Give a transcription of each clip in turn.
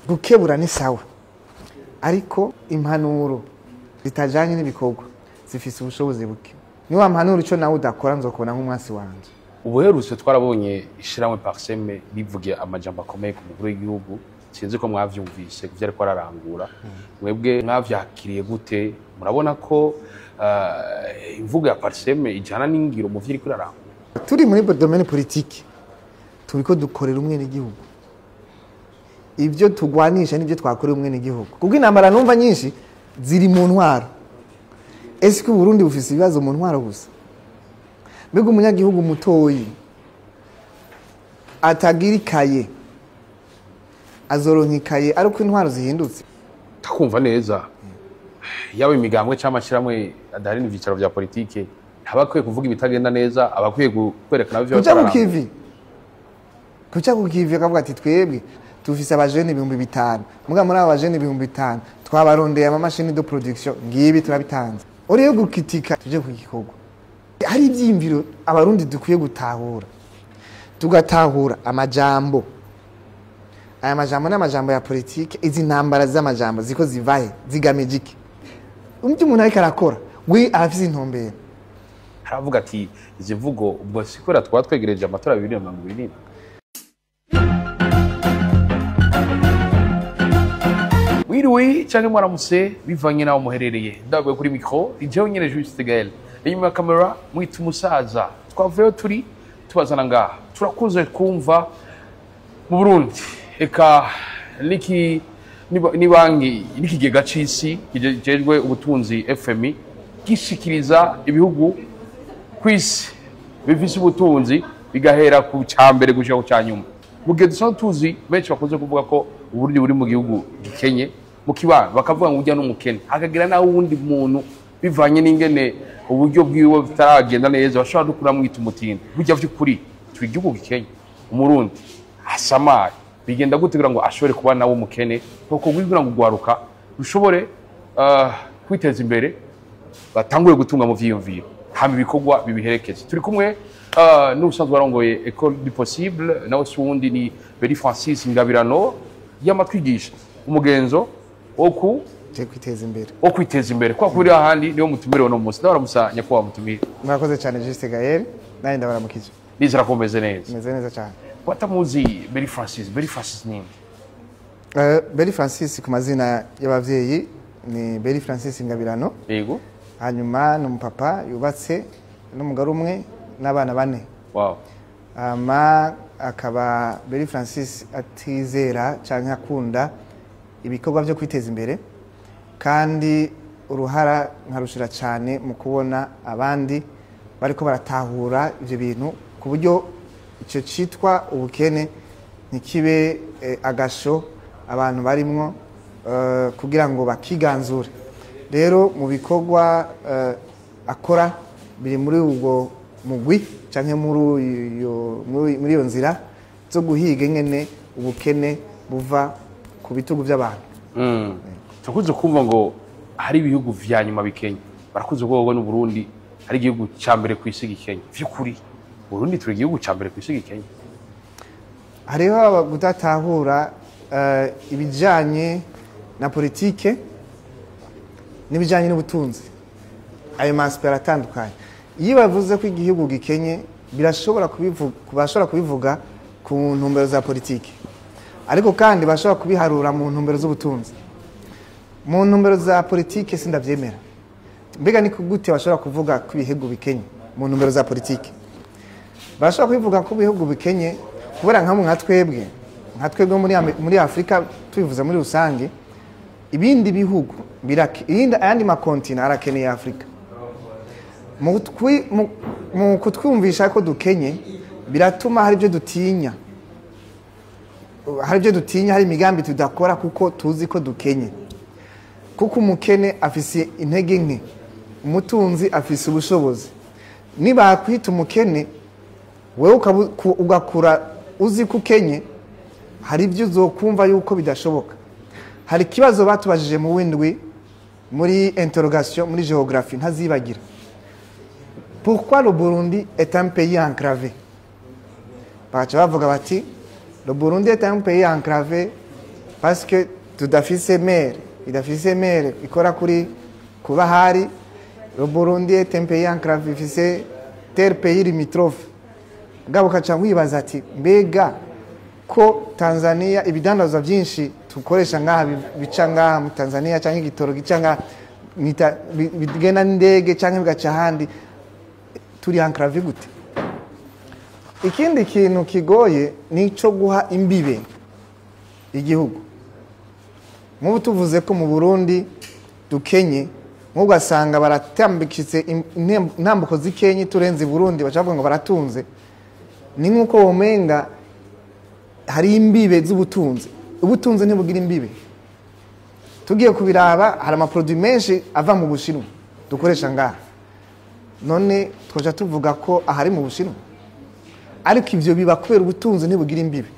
Gukebura ni sawa, ariko impanuro zitajanye n'ibikorwa zifise ubushobozi buke. Ni wa mpanuro ico nawe udakora nzokubona nk'umwasi wanje. Ubuherutse twarabonye ishiramwe Parseme rivuge amajambo akomeye ku mukuru w'igihugu, sinzi ko mwavyumvise kuvyo ariko ararangura. Mwebwe mwavyakiriye gute? Murabona ko imvugo ya Parseme ijana n'ingiro mu vyo iriko irarangura? Turi muri domaine politique, turiko dukorera umwenegihugu. Ibyo tugwanisha nibyo twakorera umwenegihugu, kuko intambara numva nyinshi ziri mu ntwaro. Ese ko Burundi bufise ibibazo mu ntwaro gusa? Mbega umunyagihugu mutoyi atagira ikaye azoronka ikaye ariko intwaro zihindutse? Takumva neza, yaba imigambwe cyangwa amashyirahamwe adahari n'ivyicaro vya politike ntabakwiye kuvuga ibitagenda neza, abakwiye kwerekana ivyo kuja ku kivi, kuja ku kivi akavuga ati twebwe tufise abajene 5000, muga muri abo bajene 5000 twabarondeye amamashini de production, ngibi turabitanze. Uriyo gukitika tuje ku gikorwa. Hari ivyiyumviro abarundi dukwiye gutahura, tugatahura amajambo. Aya majambo n'amajambo ya politike, izi ntambara z'amajambo ziko zivahe, zigamije iki? Umva umuntu ariko arakora we arafise intumbero. Haravuga ati izi mvugo ubwo sikora twatwegereje amatora 2024. Wiriwe canke mwaramutse bivanye naho muherereye. Ndabwe kuri micro ijewe nyene Juste Gaël. Inyuma ya kamera mwita umusaza. Twavuyeyo turi tubazana ngaha. Turakunze kumva mu Burundi eka niki nibanki n'ikigega c'isi kijejwe ubutunzi FMI gishikiriza ibihugu kwisi bifise ubutunzi bigahera ku cambere gushika ku canyuma. Mu gihe dusanzwe tuzi benshi bakunze kuvuga ko Uburundi buri mu gihugu gikenye, mu kibano bakavuga ngo urya n'umukene, hakagira nawe wundi muntu bivanye n'ingene uburyo bwiwe butaragenda neza bashobora no kuramwita umutindi. Burya vy'ukuri turi igihugu gikenye, Umurundi asamaye bigenda gute kugira ngo ashobore kuba nawe umukene, kuko kugira ngo ugwaruka rushobore kwiteza imbere batanguye gutunga mu vyiyumviro hama ibikorwa bibiherekeze. Turi kumwe n'ubusanzwe arongoye Ecole du Possible, nawe si wundi ni Beri Francis Ngabirano, yamatwigisha umugenzo wo kwiteza imbere, wo kwiteza imbere kwa kuri ahandi niyo mutumire no munsi. Ndabaramusa nyakubahwa mutumire. Murakoze cyane Juste Gaël, nawe ndabaramukije. Nizera ko meze neza. Meze neza cyane. Watamuzi Beri Francis, Beri Francis ninde? Beri Francis ku mazina y'abavyeyi ni Beri Francis Ngabirano. Yego. Hanyuma ni umupapa yubatse n'umugore umwe n'abana bane. Wow. Ama akaba Beri Francis atizera canke akunda ibikorwa byo kwiteza imbere, kandi uruhara nkarushira cyane mu kubona abandi bariko baratahura ivyo bintu ku buryo ico citwa ubukene ntikibe agasho abantu barimwo kugira ngo bakiganzure. Rero mu bikorwa akora biri muri ubwo mugwi canke muri iyo nzira zo guhiga ingene ubukene buva ku bitugu by'abantu. Turakunze kumva ngo hari ibihugu vya nyuma bikenye, barakunze kuvuga ngo Burundi hari igihugu ca mbere kw'isi gikenye. Vy'ukuri Burundi turi igihugu ca mbere kw'isi gikenye? Hariho kudatahura ibijanye na politike n'ibijanye n'ubutunzi. Ayo maspe aratandukanye. Iyo bavuze ko igihugu gikenye birashobora kubivuga, bashobora kubivuga ku ntumbero za politike, ariko kandi bashobora kubiharura mu ntumbero z'ubutunzi. Mu ntumbero za politike sindavyemera. Mbega ni gute bashobora kuvuga ko ibihugu bikenye mu ntumbero za politike? Bashobora kubivuga ko ibihugu bikenye kubera nka twebwe muri Afrika tubivuze muri rusange, ibindi bihugu ayandi makontina arakeneye Afrika. Mu kutwumvisha ko dukenye biratuma hari ibyo dutinya, hari imigambi tudakora kuko tuzi ko dukenye. Kuko umukene afise intege nke, umutunzi afise ubushobozi. Niba akwita umukene wewe ugakura uzi ko ukenye, hari ibyo uzokumva yuko bidashoboka. Hari ikibazo batubajije mu windwi muri interrogation muri géographie ntazibagira. Pourquoi le Burundi est un pays enclavé? Bagaca bavuga bati le Burundi est un pays enclavé Parce que tudafise mer, idafise mer ikora kuri kuba hari. Le Burundi est un pays enclavé, ifise terre pays limitrophe. Mugabo ukaca wibaza ati mbega ko Tanzania ibidandazwa byinshi tukoresha ngaha bica ngaha mu Tanzania, cyangwa igitoro gica ngaha, bigenda n'indege cyangwa bigaca ahandi, turi enclavé gute? Ikindi kintu kigoye ni ico guha imbibe igihugu. Nk'ubu tuvuze ko mu Burundi dukenye, nk'ubu ugasanga baratambikitse intambuko z'ikenye turenze i Burundi, baca bavuga ngo baratunze. Ni nk'uko womenga hari imbibe z'ubutunzi. Ubutunzi ntibugira imbibe. Tugiye kubiraba, hari ama produits menshi ava mu Bushinwa dukoresha ngaha. None twaja tuvuga ko ahari mu Bushinwa? Ariko ivyo biba kubera ubutunzi ntibugira imbibe.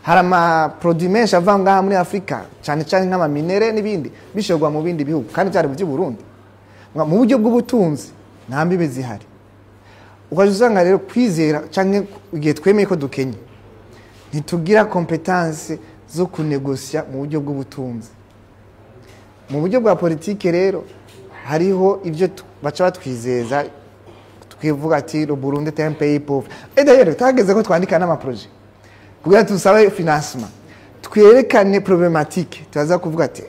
Hari ama produits menshi ava ngaha muri Afrika, cyane cyane nk'ama minerais n'ibindi, bishorwa mu bindi bihugu kandi byari by'u Burundi. Mu buryo bw'ubutunzi nta mbibe zihari. Ukaja usanga rero kwizera canke igihe twemeye ko dukenye, ntitugira compétence zo kunegosya mu buryo bw'ubutunzi. Mu buryo bwa politike rero hariho ibyo baca batwizeza, twivuga ati le Burundi est un pays pauvre. Et d'ailleurs tageze ko twandika n'ama projets kugira tusabe financement, twerekane problématique. Tuzaza kuvuga ati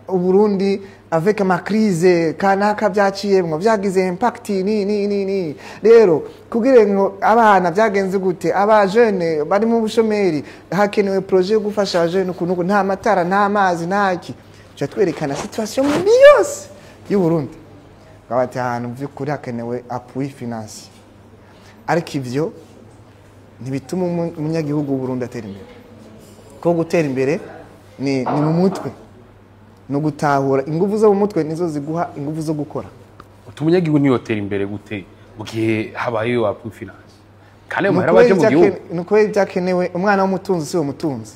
Uburundi avec ama crise kanaka byaciyemwo, byagize impact ni ni ni ni rero kugira ngo abana byagenze gute, aba jeunes bari mu bushomeri, hakenewe projet yo gufasha aba jeunes ukuntu nta matara, nta mazi, nta ki. Tuca twerekana situation mbi yose y'u Burundi, bati ahantu by'ukuri hakenewe appui financier. Ariko ivyo ntibituma umunyagihugu w'u Burundi atera imbere, kuko gutera imbere ni mu mutwe, no gutahura ingufu zo mu mutwe nizo ziguha ingufu zo gukora. Umunyagihugu ntiyotera imbere gute mu gihe habayeho appui financier kandi ayo mahera baje mu gihugu? Ni ukubera ibyakenewe. Umwana w'umutunzi si uwo mutunzi.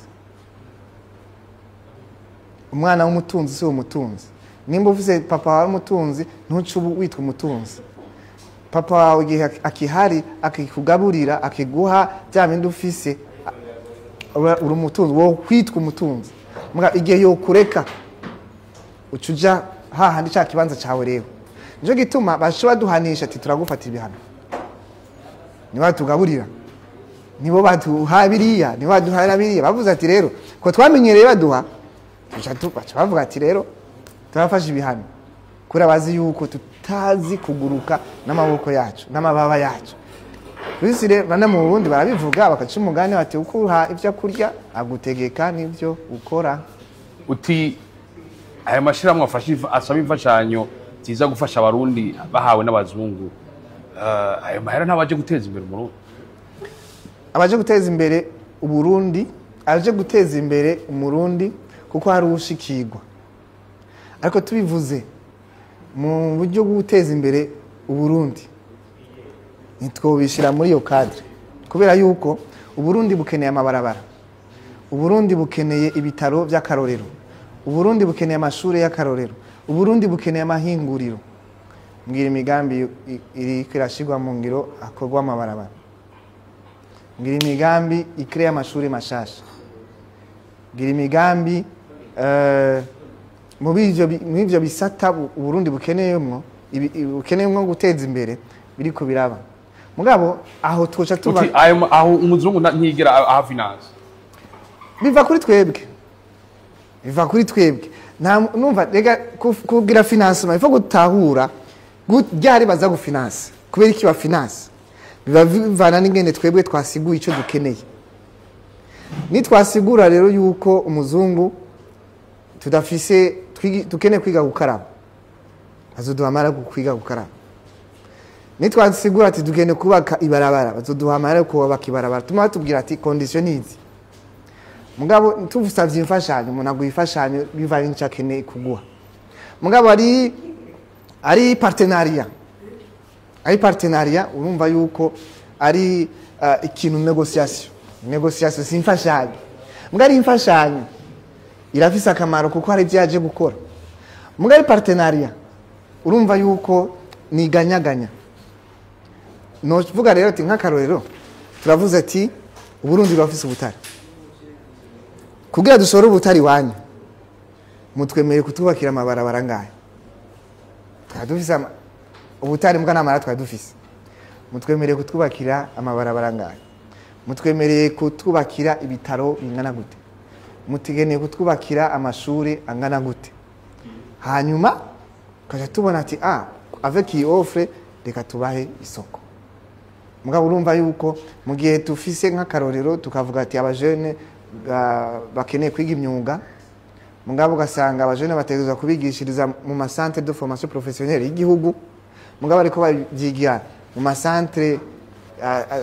Umwana w'umutunzi si uwo mutunzi. Nimba uvuze papa wawe umutunzi, ntuce ubu witwa umutunzi. Papa wawe igihe akihari, akikugaburira, akiguha bya bindi ufise, uri umutunzi, wowe kwitwa umutunzi. Muga igihe yokureka, uca uja hahandi ca kibanza cawe. Rero nico gituma bashobora duhanisha ati turagufata ibihano, nibo batugaburira, nibo baduha biriya, nibo baduha biriya. Bavuze ati rero ko twamenyereye baduha, baca bavuga ati rero turafashe ibihano, kubera bazi yuko tutazi kuguruka n'amaboko yacu n'amababa yacu. Bisi rero bane mu Burundi barabivuga, bakaca umugani bati ukuha ibyo kurya agutegeka n'ibyo ukora. Uti aya mashyirahamwe afasha asaba imfashanyo ziza gufasha Abarundi bahawe n'abazungu, ayo mahera ntabaje guteza imbere Umurundi? Abaje guteza imbere Uburundi, aje guteza imbere Umurundi, kuko hari ushikirwa. Ariko tubivuze mu buryo bwo guteza imbere Uburundi, ntitwobishira muri iyo cadre, kubera yuko Uburundi bukeneye amabarabara, Uburundi bukeneye ibitaro by'akarorero, Uburundi bukeneye amashuri y'akarorero, Uburundi bukeneye amahinguriro. Mbwira imigambi iriko irashirwa mu ngiro akorwa amabarabara. Mbwira imigambi ikireye amashuri mashasha. Mbwira imigambi muri ivyo bisata Uburundi bukeneyemwo bukeneyemwo guteza imbere biriko biraba. Mugabo aho twoca tuba Uti aho umuzungu ntigera aha finance? Biva kuri twebwe, biva kuri twebwe. Nta numva rega kugira financement, ifo gutahura ryari baza gufinance, kubera iki ba finance. Biba bivana n'ingene twebwe twasiguye ico dukeneye. Nitwasigura rero yuko umuzungu tudafise, dukeneye kwiga gukaraba, azoduha amahera yo kwiga gukaraba. Nitwasigura ati dukeneye kubaka ibarabara, bazoduha amahera yo kubaka ibarabara. Tuma batubwira ati condition nizi. Mugabo tuvusavye imfashanyo, umuntu aguha imfashanyo bivanye n'ico akeneye kuguha. Mugabo ari partenariat, ari partenariat, urumva yuko ari ikintu négociation. Négociation si imfashanyo. Mugabo ari imfashanyo irafise akamaro kuko hari ivyo yaje gukora. Mugabo ari partenariat, urumva yuko ni ganyaganya. Novuga rero ati nk'akarorero, turavuze ati Uburundi burafise ubutare. Kugira dushore ubutari wanyu, mutwemereye kutubakira amabarabara ngahe? Twari dufise ubutari mbwa n'amara twari dufise. Mutwemereye kutwubakira amabarabara ngahe? Mutwemereye kutwubakira ibitaro bingana gute? Mutegeneye kutwubakira amashuri angana gute? Hanyuma tukaja tubona ati avec iyi offre reka tubahe isoko. Mugabo urumva yuko mu gihe tufise nk'akarorero tukavuga ati abajene bakeneye kwiga imyuga, mugabo ugasanga abajene bategerezwa kubigishiriza mu ma centre de formation professionnelle y'igihugu, mugabo ariko babyigira mu ma centre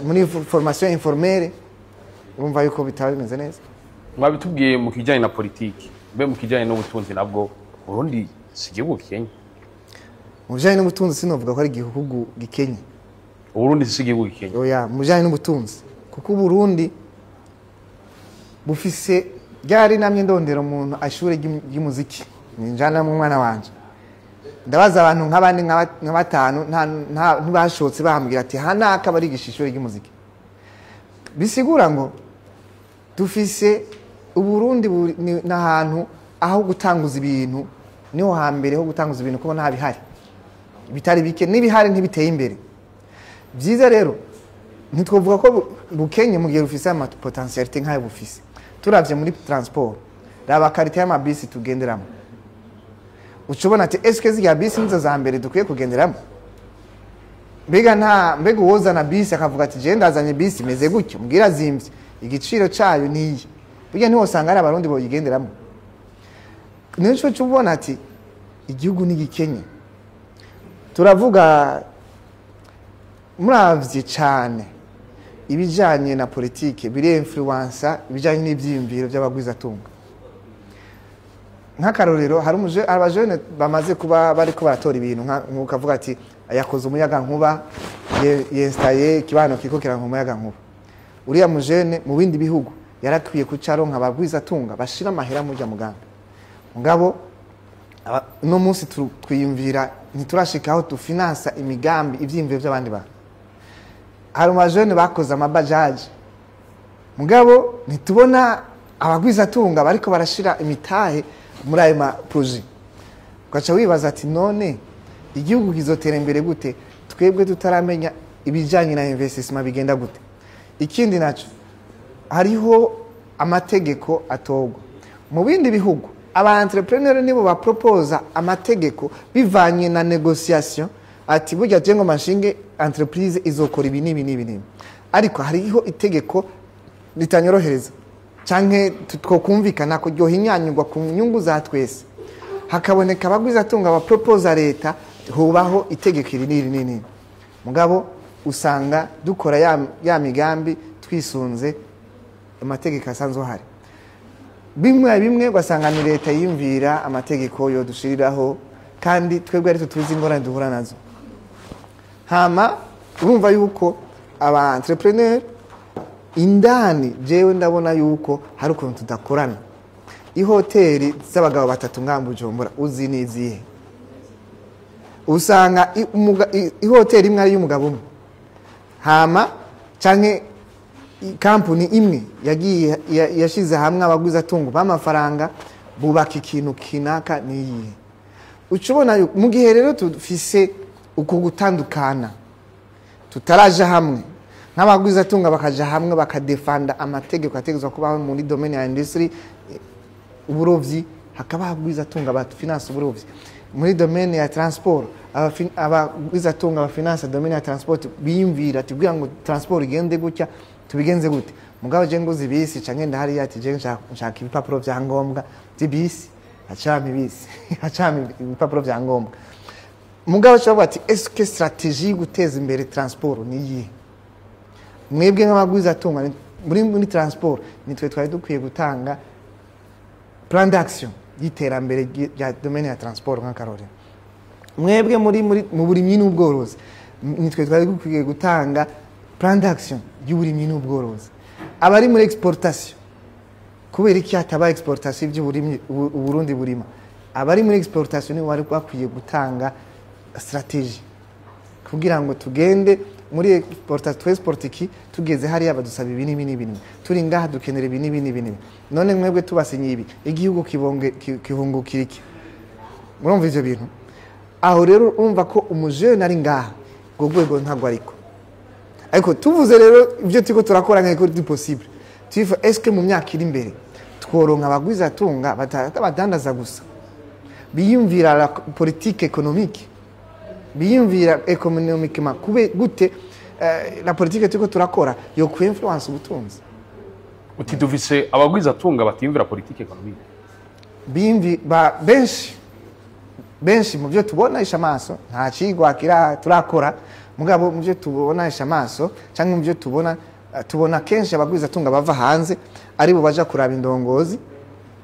muri formation informelle, urumva yuko bitaba bimeze neza. Mwabitubwiye mu kijyanye na politiki, mbe mu kijyanye n'ubutunzi nabwo, Burundi si igihugu gikenye? Mu bijyanye n'ubutunzi sinovuga ko ari igihugu gikenye. Uburundi si igihugu gikenye? Oya, mu bijyanye n'ubutunzi, kuko Uburundi bufise ryari namye ndondera umuntu ashure ry'umuziki ninjana mu mwana wanje, ndabaza abantu nk'abandi nka batanu, ntibashotse bambwira ati hanaka barigisha ishure ry'umuziki. Bisigura ngo dufise Uburundi n'ahantu aho gutanguza ibintu, niho hambere ho gutanguza ibintu, kuko nta bihari bitari bike, n'ibihari ntibiteye imbere. Byiza rero ntitwovuga ko bukenye mu gihe rufise ama potentialité nk'ayo bufise. Turavye muri transport, raba qualité y'amabisi tugenderamo, ucubona ati eske zirya bisi nizo za mbere dukwiye kugenderamo? Mbega nta mbega uwozana bisi akavuga ati je ndazanye bisi imeze gutyo, mbwira zimvye igiciro cayo niyi, burya ntiwosanga ari abarundi boyigenderamo. Nico cubona ati igihugu ntigikenye. Turavuga muravye cane ibijanye na politike biri influencer ibijanye n'ivyiyumviro by'abagwizatunga. Nk'akarorero hari abajene bamaze kuba bariko baratora ibintu nkuko avuga ati yakoze umuyaga nkuba, yestaye ikibano kiko kiranka umuyaga nkuba. Uriya mujene mu bindi bihugu yarakwiye kucaronka abagwizatunga bashira amahera mujya muganga. Mugabo no munsi twiyumvira ntiturashika aho tufinansa imigambi ivyiyumviro by'abandi bantu. Hari amajene bakoze amabajaji, mugabo ntitubona abagwizatunga bariko barashira imitahe muri ayo ma projet. Ugaca wibaza ati none igihugu kizotera imbere gute twebwe tutaramenya ibijanye na investissement bigenda gute? Ikindi naco, hariho amategeko atogwa mu bindi bihugu. Aba entrepreneur nibo baproposa amategeko bivanye na négociation, ati burya je ngo mashinge entreprise izokora ibi n'ibi n'ibi n'ibi, ariko hariho itegeko ritanyorohereza canke twokumvikana ko ryohinyanyurwa ku nyungu za twese, hakaboneka abagwizatunga baproposa leta hubaho itegeko iri n'iri n'iri. Mugabo usanga dukora ya migambi twisunze amategeko asanzwe ahari. Bimwe bimwe ugasanga ni leta yiyumvira amategeko yodushiriraho, kandi twebwe ari tuzi ingorane duhura nazo. Hama urumva yuko aba entrepreneur indani jewe ndabona yuko hari ukuntu tudakorana. Ihoteli z'abagabo batatu ngamba Bujumbura uzi nizihe? Usanga ihoteli imwe ari y'umugabo umwe, hama canke kampuni imwe yagiye yashize hamwe abagwizatungo b'amafaranga bubaka ikintu kinaka niyihe. Ucubona mu gihe rero tufise uko gutandukana tutaraja hamwe nk'abagwizatunga bakaja hamwe bakadefanda amategeko ategezwa kubaho muri domaine ya industrie, uburovyi, hakaba abagwizatunga bafinance uburovyi muri domaine ya transport, abagwizatunga bafinance domaine ya transport, biyumvira ati kugira ngo transport igende gutya tubigenze gute. Mugabo je nguze bisi canke ndahari ati je nshaka ibipapuro vya ngombwa by'ibisi, acama ibisi acama ibipapuro vya ngombwa. Mugabo cyo ati est-ce que stratégie guteza imbere transport ni iyihe? Mwebwe nk'abagwizatunga muri transport nitwe twari dukwiye gutanga plan d'action y'iterambere rya domaine ya transport nk'akarorero. Mwebwe muri mu burimyi n'ubworozi nitwe twari dukwiye gutanga plan d'action y'uburimyi n'ubworozi. Abari muri exportation, kubera iki hataba exportation by'uburimyi Uburundi burima? Abari muri exportation nibo bari bakwiye gutanga stratégie kugira ngo tugende Muri exporta, twe exporta iki, tugeze hariya badusaba ibi n'ibi n'ibi n'ibi. Turi ngaha dukenera ibi n'ibi n'ibi n'ibi. None mwebwe tubasinyiye ibi, igihugu kibonge kihungukira iki? Murumva ivyo bintu? Aho rero urumva ko umujene ari ngaha, urwo rwego ntabwo ariko tuvuze rero ibyo turiko turakora nk'uko di possible tuifa. Est-ce que mu myaka iri imbere tworonka abagwizatunga badandaza gusa, biyumvira la politique économique, biyumvira économiquement kube gute, la politique turiko turakora yo ku influence ubutunzi? Uti dufise abagwizatunga batiyumvira politique économique? Bimvi ba benshi benshi mu byo tubonesha amaso. Nta cigwa kira turakora, mugabo mu byo tubonesha amaso cyangwa mu byo tubona, tubona kenshi abagwizatunga bava hanze aribo baja kuraba indongozi,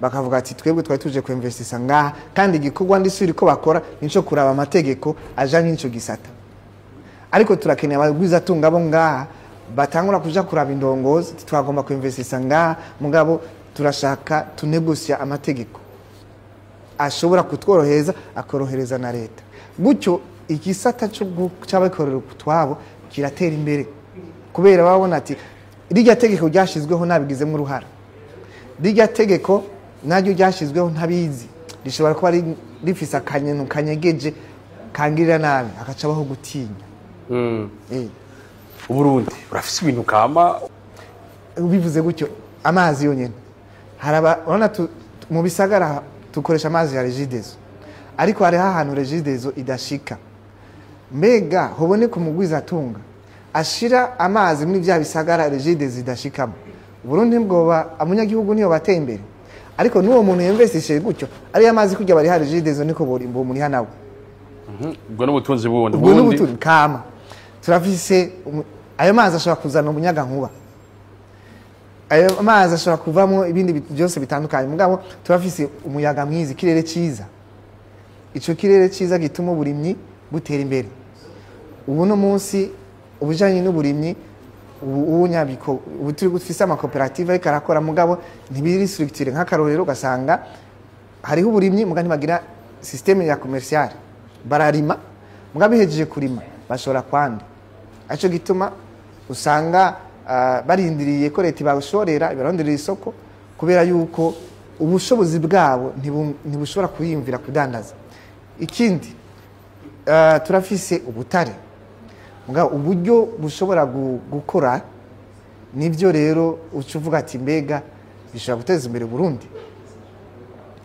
bakavuga ati: "Twebwe twari tuje kuinvestisa ngaha, kandi igikorwa ndisubira ko bakora nico kuraba amategeko ajanye n'ico gisata." Ariko turakeneye abagwizatunga bo ngaha batangura kuja kuraba indongozi: "Twagomba kuinvestisa ngaha, mugabo turashaka tunegosia amategeko ashobora kutworohereza, akorohereza na leta." Gutyo igisata c'abikorera utwabo kiratera imbere, kubera babona ati: "Rirya tegeko ryashyizweho nabigizemo uruhara, rirya tegeko naryo ryashyizweho ntabizi, rishobora kuba rifise akanyenu kanyegeje kangirira nabi." Hagacabaho gutinya. Uburundi burafise ibintu kama. Bivuze gutyo, amazi yonyine haraba, urabona mu bisagara dukoresha amazi ya Regideso, ariko hariho ahantu Regideso idashika. Mbega hoboneka umugwizatunga ashira amazi muri bya bisagara Regideso idashikamo, Burundi bwoba umunyagihugu niyo bateye imbere. Ariko n'uwo muntu yinvestishije gutyo, ariyo amazi kujya bari hari Regideso, niko bori muri nawe. Ubwo n'ubutunzi bundi. Ubwo n'ubutunzi kama turafise. Ayo mazi ashobora kuzana umuyaga nkuba, ayo mazi ashobora kuvamo ibindi byose bitandukanye. Mugabo turafise umuyaga mwiza, ikirere cyiza. Ico kirere cyiza gituma uburimyi butera imbere. Ubu no munsi ubujanye n'uburimyi, ubu unyabiko, ubu turi gufise amakoperative ariko arakora, mugabo ntibiri structure. Nk'akarorero, ugasanga hariho uburimyi, muga ntibagira système ya commercial. Bararima, muga bihejeje kurima bashobora kwanda. Arico gituma usanga barindiriye ko leta ibashorera, ibaronderera isoko, kubera yuko ubushobozi bwabo ntibushobora kwiyumvira kudandaza. Ikindi, turafise ubutare, mugabo uburyo bushobora gukora nibyo. Rero uca uvuga ati: "Mbega bishobora guteza imbere Burundi?"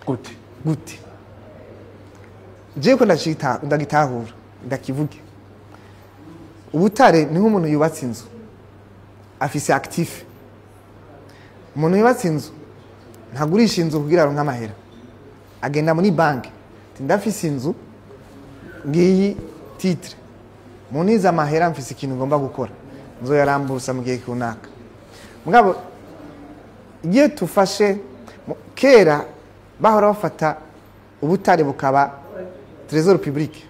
Gute? Gute? Jewe ko ndagitahura, ndakivuge. Ubutare ni nk'umuntu yubatse inzu, afise actif. Umuntu yubatse inzu ntagurisha inzu kugira aronke amahera. Agenda muri banki ati: "Ndafise inzu, ngiyi titre, munize amahera, mfise ikintu ngomba gukora, nzoyarambusa mu gihe runaka." Mugabo iyo tufashe kera bahora bafata ubutare bukaba trésor public.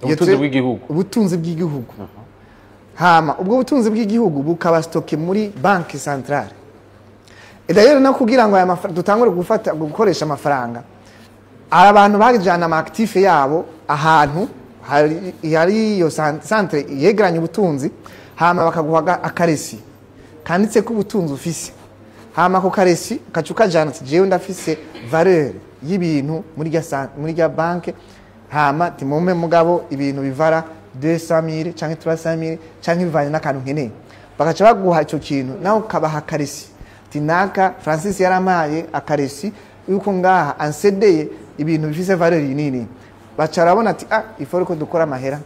Ubutunzi bw'igihugu. Ubutunzi bw'igihugu. Hama ubwo butunzi bw'igihugu bukaba stocké muri banque centrale. Et d'ailleurs, no kugira ngo aya mafaranga dutangure gufata gukoresha amafaranga, hari abantu bajyana ama actif yabo ahantu hari iyo centre yegeranya ubutunzi, hama bakaguha aka reçu kanditse ko ubutunzi ufise. Hama ako ka reçu kaca ukajana ati: "Jewe ndafise valeur y'ibintu muri rya banke, hama timumpe mugabo ibintu bivara 200,000 canke 300,000 canke bivanye n'akantu nkeneye." Bagaca baguha ico kintu, nawe ukabaha aka reçu ati: "Naka Francis yarampaye aka reçu yuko ngaha ansedeye ibintu bifise valeur nini." Baca barabona ati: "Ah, ifo ko dukora amahera,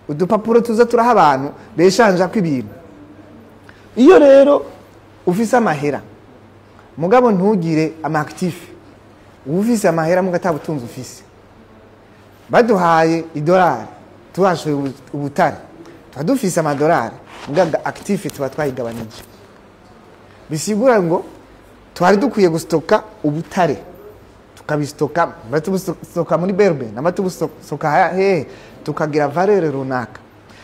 udupapuro tuza turaha abantu beshanja ko ibintu." Iyo rero ufise amahera mugabo ntugire ama actif, uba ufise amahera muga ata butunzi ufise. Baduhaye idolari, tuhashoye ubutare, tuba dufise amadolari, muga actif tuba twayigabanije. Bisigura ngo twari dukwiye gustoka ubutare, tukabistoka, namba tubustoka muri BRB, namba tubustoka hehe, tukagira valeur runaka.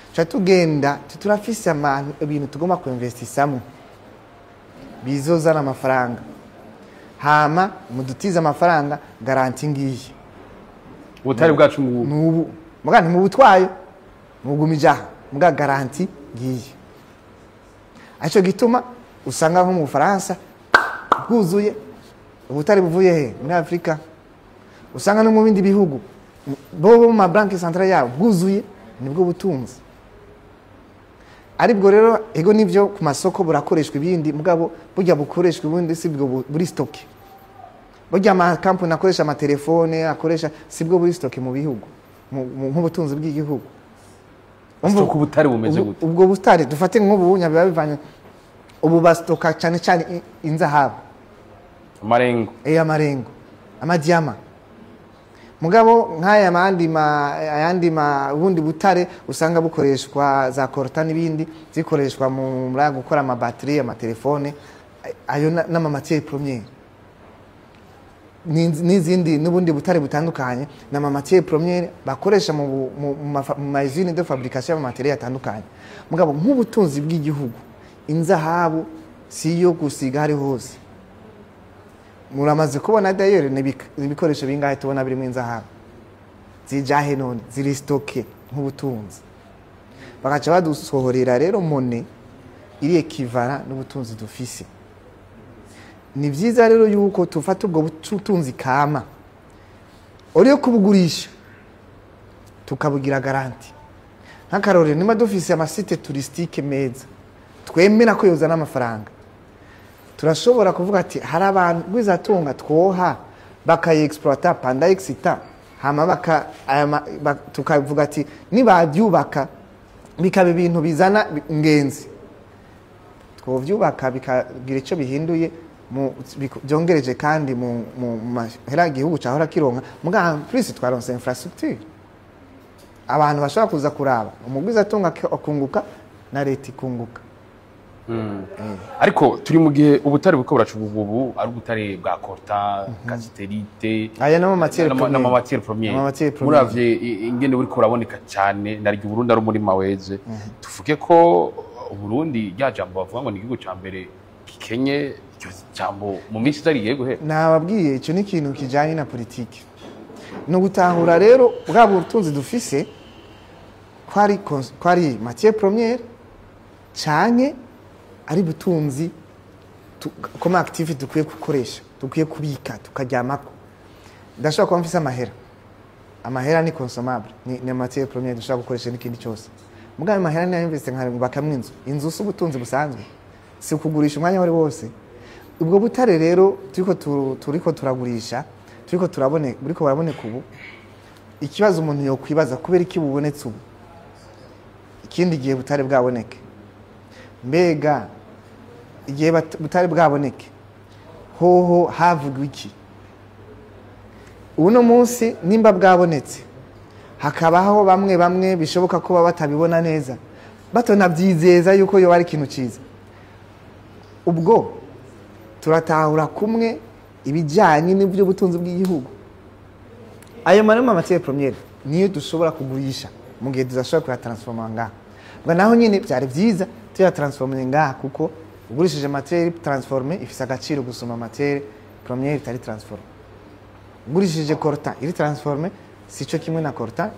Tuca tugenda turafise abantu ibintu tugomba kuinvestisamo bizozana amafaranga, hama mudutize amafaranga, garantie ngiyi. Ubutare bwacu ngubu. Nubu muga ntimubutwaye, mugumije aha. Mbwa garantie ngiye. Aco gituma usanga nko mu Bufaransa bwuzuye ubutare buvuye he? Muri Afrika. Usanga no mu bindi bihugu bo mu mabanki centrale yabo bwuzuye, nibwo butunzi. Aribwo rero, ego nivyo, ku masoko burakoreshwa ibindi, mugabo burya bukoreshwa ubundi sibwo buri stocké. Burya amakampani akoresha amatelefone akoresha sibwo buri stocké mu bihugu nk'ubutunzi bw'igihugu. Stock ubutare bumeze gute? Ubwo butare dufate nk'ubu biba bivanye, ubu bastoka cyane cyane inzahabu. Amarengo. Amarengo, amadiamants. Mugabo nk'aya mandi ma ayandi ma ubundi butare usanga bukoreshwa za coltan n'ibindi zikoreshwa mu muri gukora amabatterie, amatelefone, ayo n'ama matière première n'izindi n'ubundi butare butandukanye n'ama matière première bakoresha mu ma usine de fabrication y'amamatériaux atandukanye. Mugabo nk'ubutunzi bw'igihugu, inzahabu si iyo gusiga hari hose. Muramaze kubona d'ailleurs n'ibikoresho bingahe tubona birimo inzahabu zijahe? None ziri stocké nk'ubutunzi, bagaca badusohorera rero monnaie iri équivalent n'ubutunzi dufise. Ni vyiza rero yuko tufata ubwo butunzi kama uriyo kubugurisha tukabugira garantie. Nk'akarorero, niba dufise amasites touristiques meza twemera ko yozana amafaranga, turashobora kuvuga ati hari abantu rwizatunga twoha bakayiexploita pendant X temps, hama baka aya tukavuga ati nibabyubaka bikaba ibintu bizana ingenzi, twovyubaka bikagira icyo bihinduye byongereje kandi mu mahera igihugu cahora kironka. Muga en plus twaronse infrastructure, abantu bashobora kuza kuraba, umugwizatunga akunguka na leta ikunguka. Ariko turi mu gihe ubutare buriko buracukurwa ubu ari ubutare bwa coltan, cassitérite. Aya n'ama matière première. N'ama matière première. N'ama matière première. Muravye ingene buriko buraboneka cyane, naryo Uburundi ari umurima weze, tuvuge ko Uburundi, rya jambo bavuga ngo ni igihugu ca mbere gikenye, iryo jambo mu minsi itari igiye guhera? Nababwiye, icyo ni ikintu kijyanye na politiki, ni ugutahura rero bwa butunzi dufise ko ari matière première canke ari butunzi comme actif dukwiye gukoresha, dukwiye kubika, tukaryamako. Ndashobora kuba mfise amahera. Amahera ni consommable, ni matière première dushobora gukoresha n'ikindi cyose. Mugabo ayo mahera niyo investe nkabakamwo inzu. Inzu si ubutunzi busanzwe, si ukugurisha umwanya wari wose. Ubwo butare rero turiko turagurisha, turiko turabone, buriko baraboneka ubu, ikibazo umuntu yokwibaza, kubera iki bubonetse ubu? Ikindi gihe butare bwaboneke, mbega igihe butare bwaboneke hoho havugwa iki? Uno munsi nimba bwabonetse, hakabaho bamwe bamwe bishoboka ko baba batabibona neza, batanabyizeza yuko yoba ari ikintu cyiza, ubwo turatahura kumwe ibijyanye n'iby'ubutunzi bw'igihugu. Ayo marimo matière première niyo dushobora kugurisha mu gihe tudashobora kuyatransforma ngaha. Ubwo naho nyine byari byiza tuyatransforme ngaha, kuko ugurishije matière transformée ifise agaciro gusoma matière première itari transformée. Ugurishije coltan iri transformée si cyo kimwe na coltan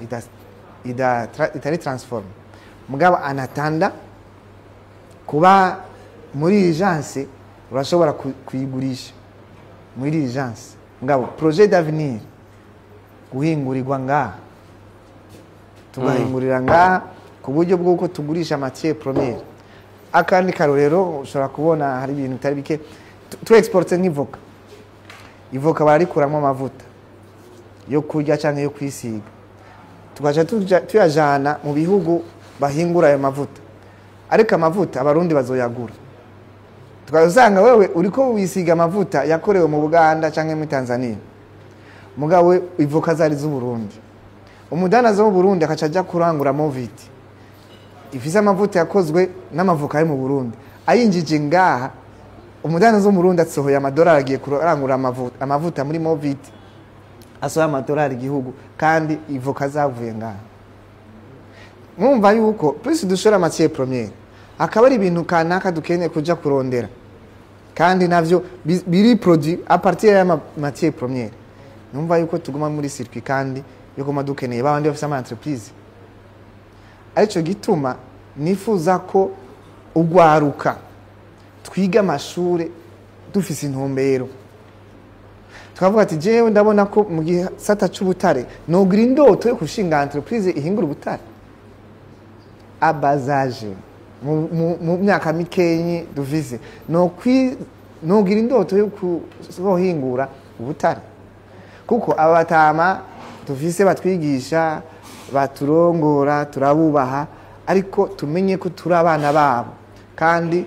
itari transformée. Mugabo en attendant kuba muri urgence, urashobora kuyigurisha muri urgence. Mugabo projet d'avenir, guhingurirwa ngaha, tugahingurira ngaha ku buryo bw'uko tugurisha matière première. Akandi karorero, ushobora kubona hari ibintu bitari bike tu exporte nk'ivoka. Ivoka bararikuramo amavuta yo kurya cyangwa yo kwisiga, tugaca tuyajana mu bihugu bahingura ayo mavuta. Ariko amavuta Abarundi bazoyagura, tukazanga wewe uriko wisiga amavuta yakorewe mu Buganda cyangwa muri Tanzania, mugabo ivoka zari z'Uburundi. Umudandaza wo Burundi akaca ajya kurangura Movit ifise amavuta yakozwe n'amavoka yo mu Burundi, ayinjije ngaha. Umudandaza wo mu Burundi asohoye amadolari, agiye kurangura amavuta muri Movit, asohoye amadolari igihugu, kandi ivoka zavuye ngaha. Mwumva yuko plus dushora matière première, akaba ari ibintu kanaka dukeneye kuja kurondera, kandi navyo biri produit à partir ya matière première. Numva yuko tuguma muri circuit kandi yo kuma dukeneye babandi bafise ama entreprise. Arico gituma nifuza ko ugwaruka twiga amashure dufise intumbero, tukavuga ati jewe ndabona ko mu gisata c'ubutare nogira indoto yo gushinga entreprise ihingura ubutare abazaje mu myaka mikenyi dufise, nogira indoto yo kuzohingura ubutare, kuko aba batama dufise batwigisha baturongora turabubaha, ariko tumenye ko turi abana babo kandi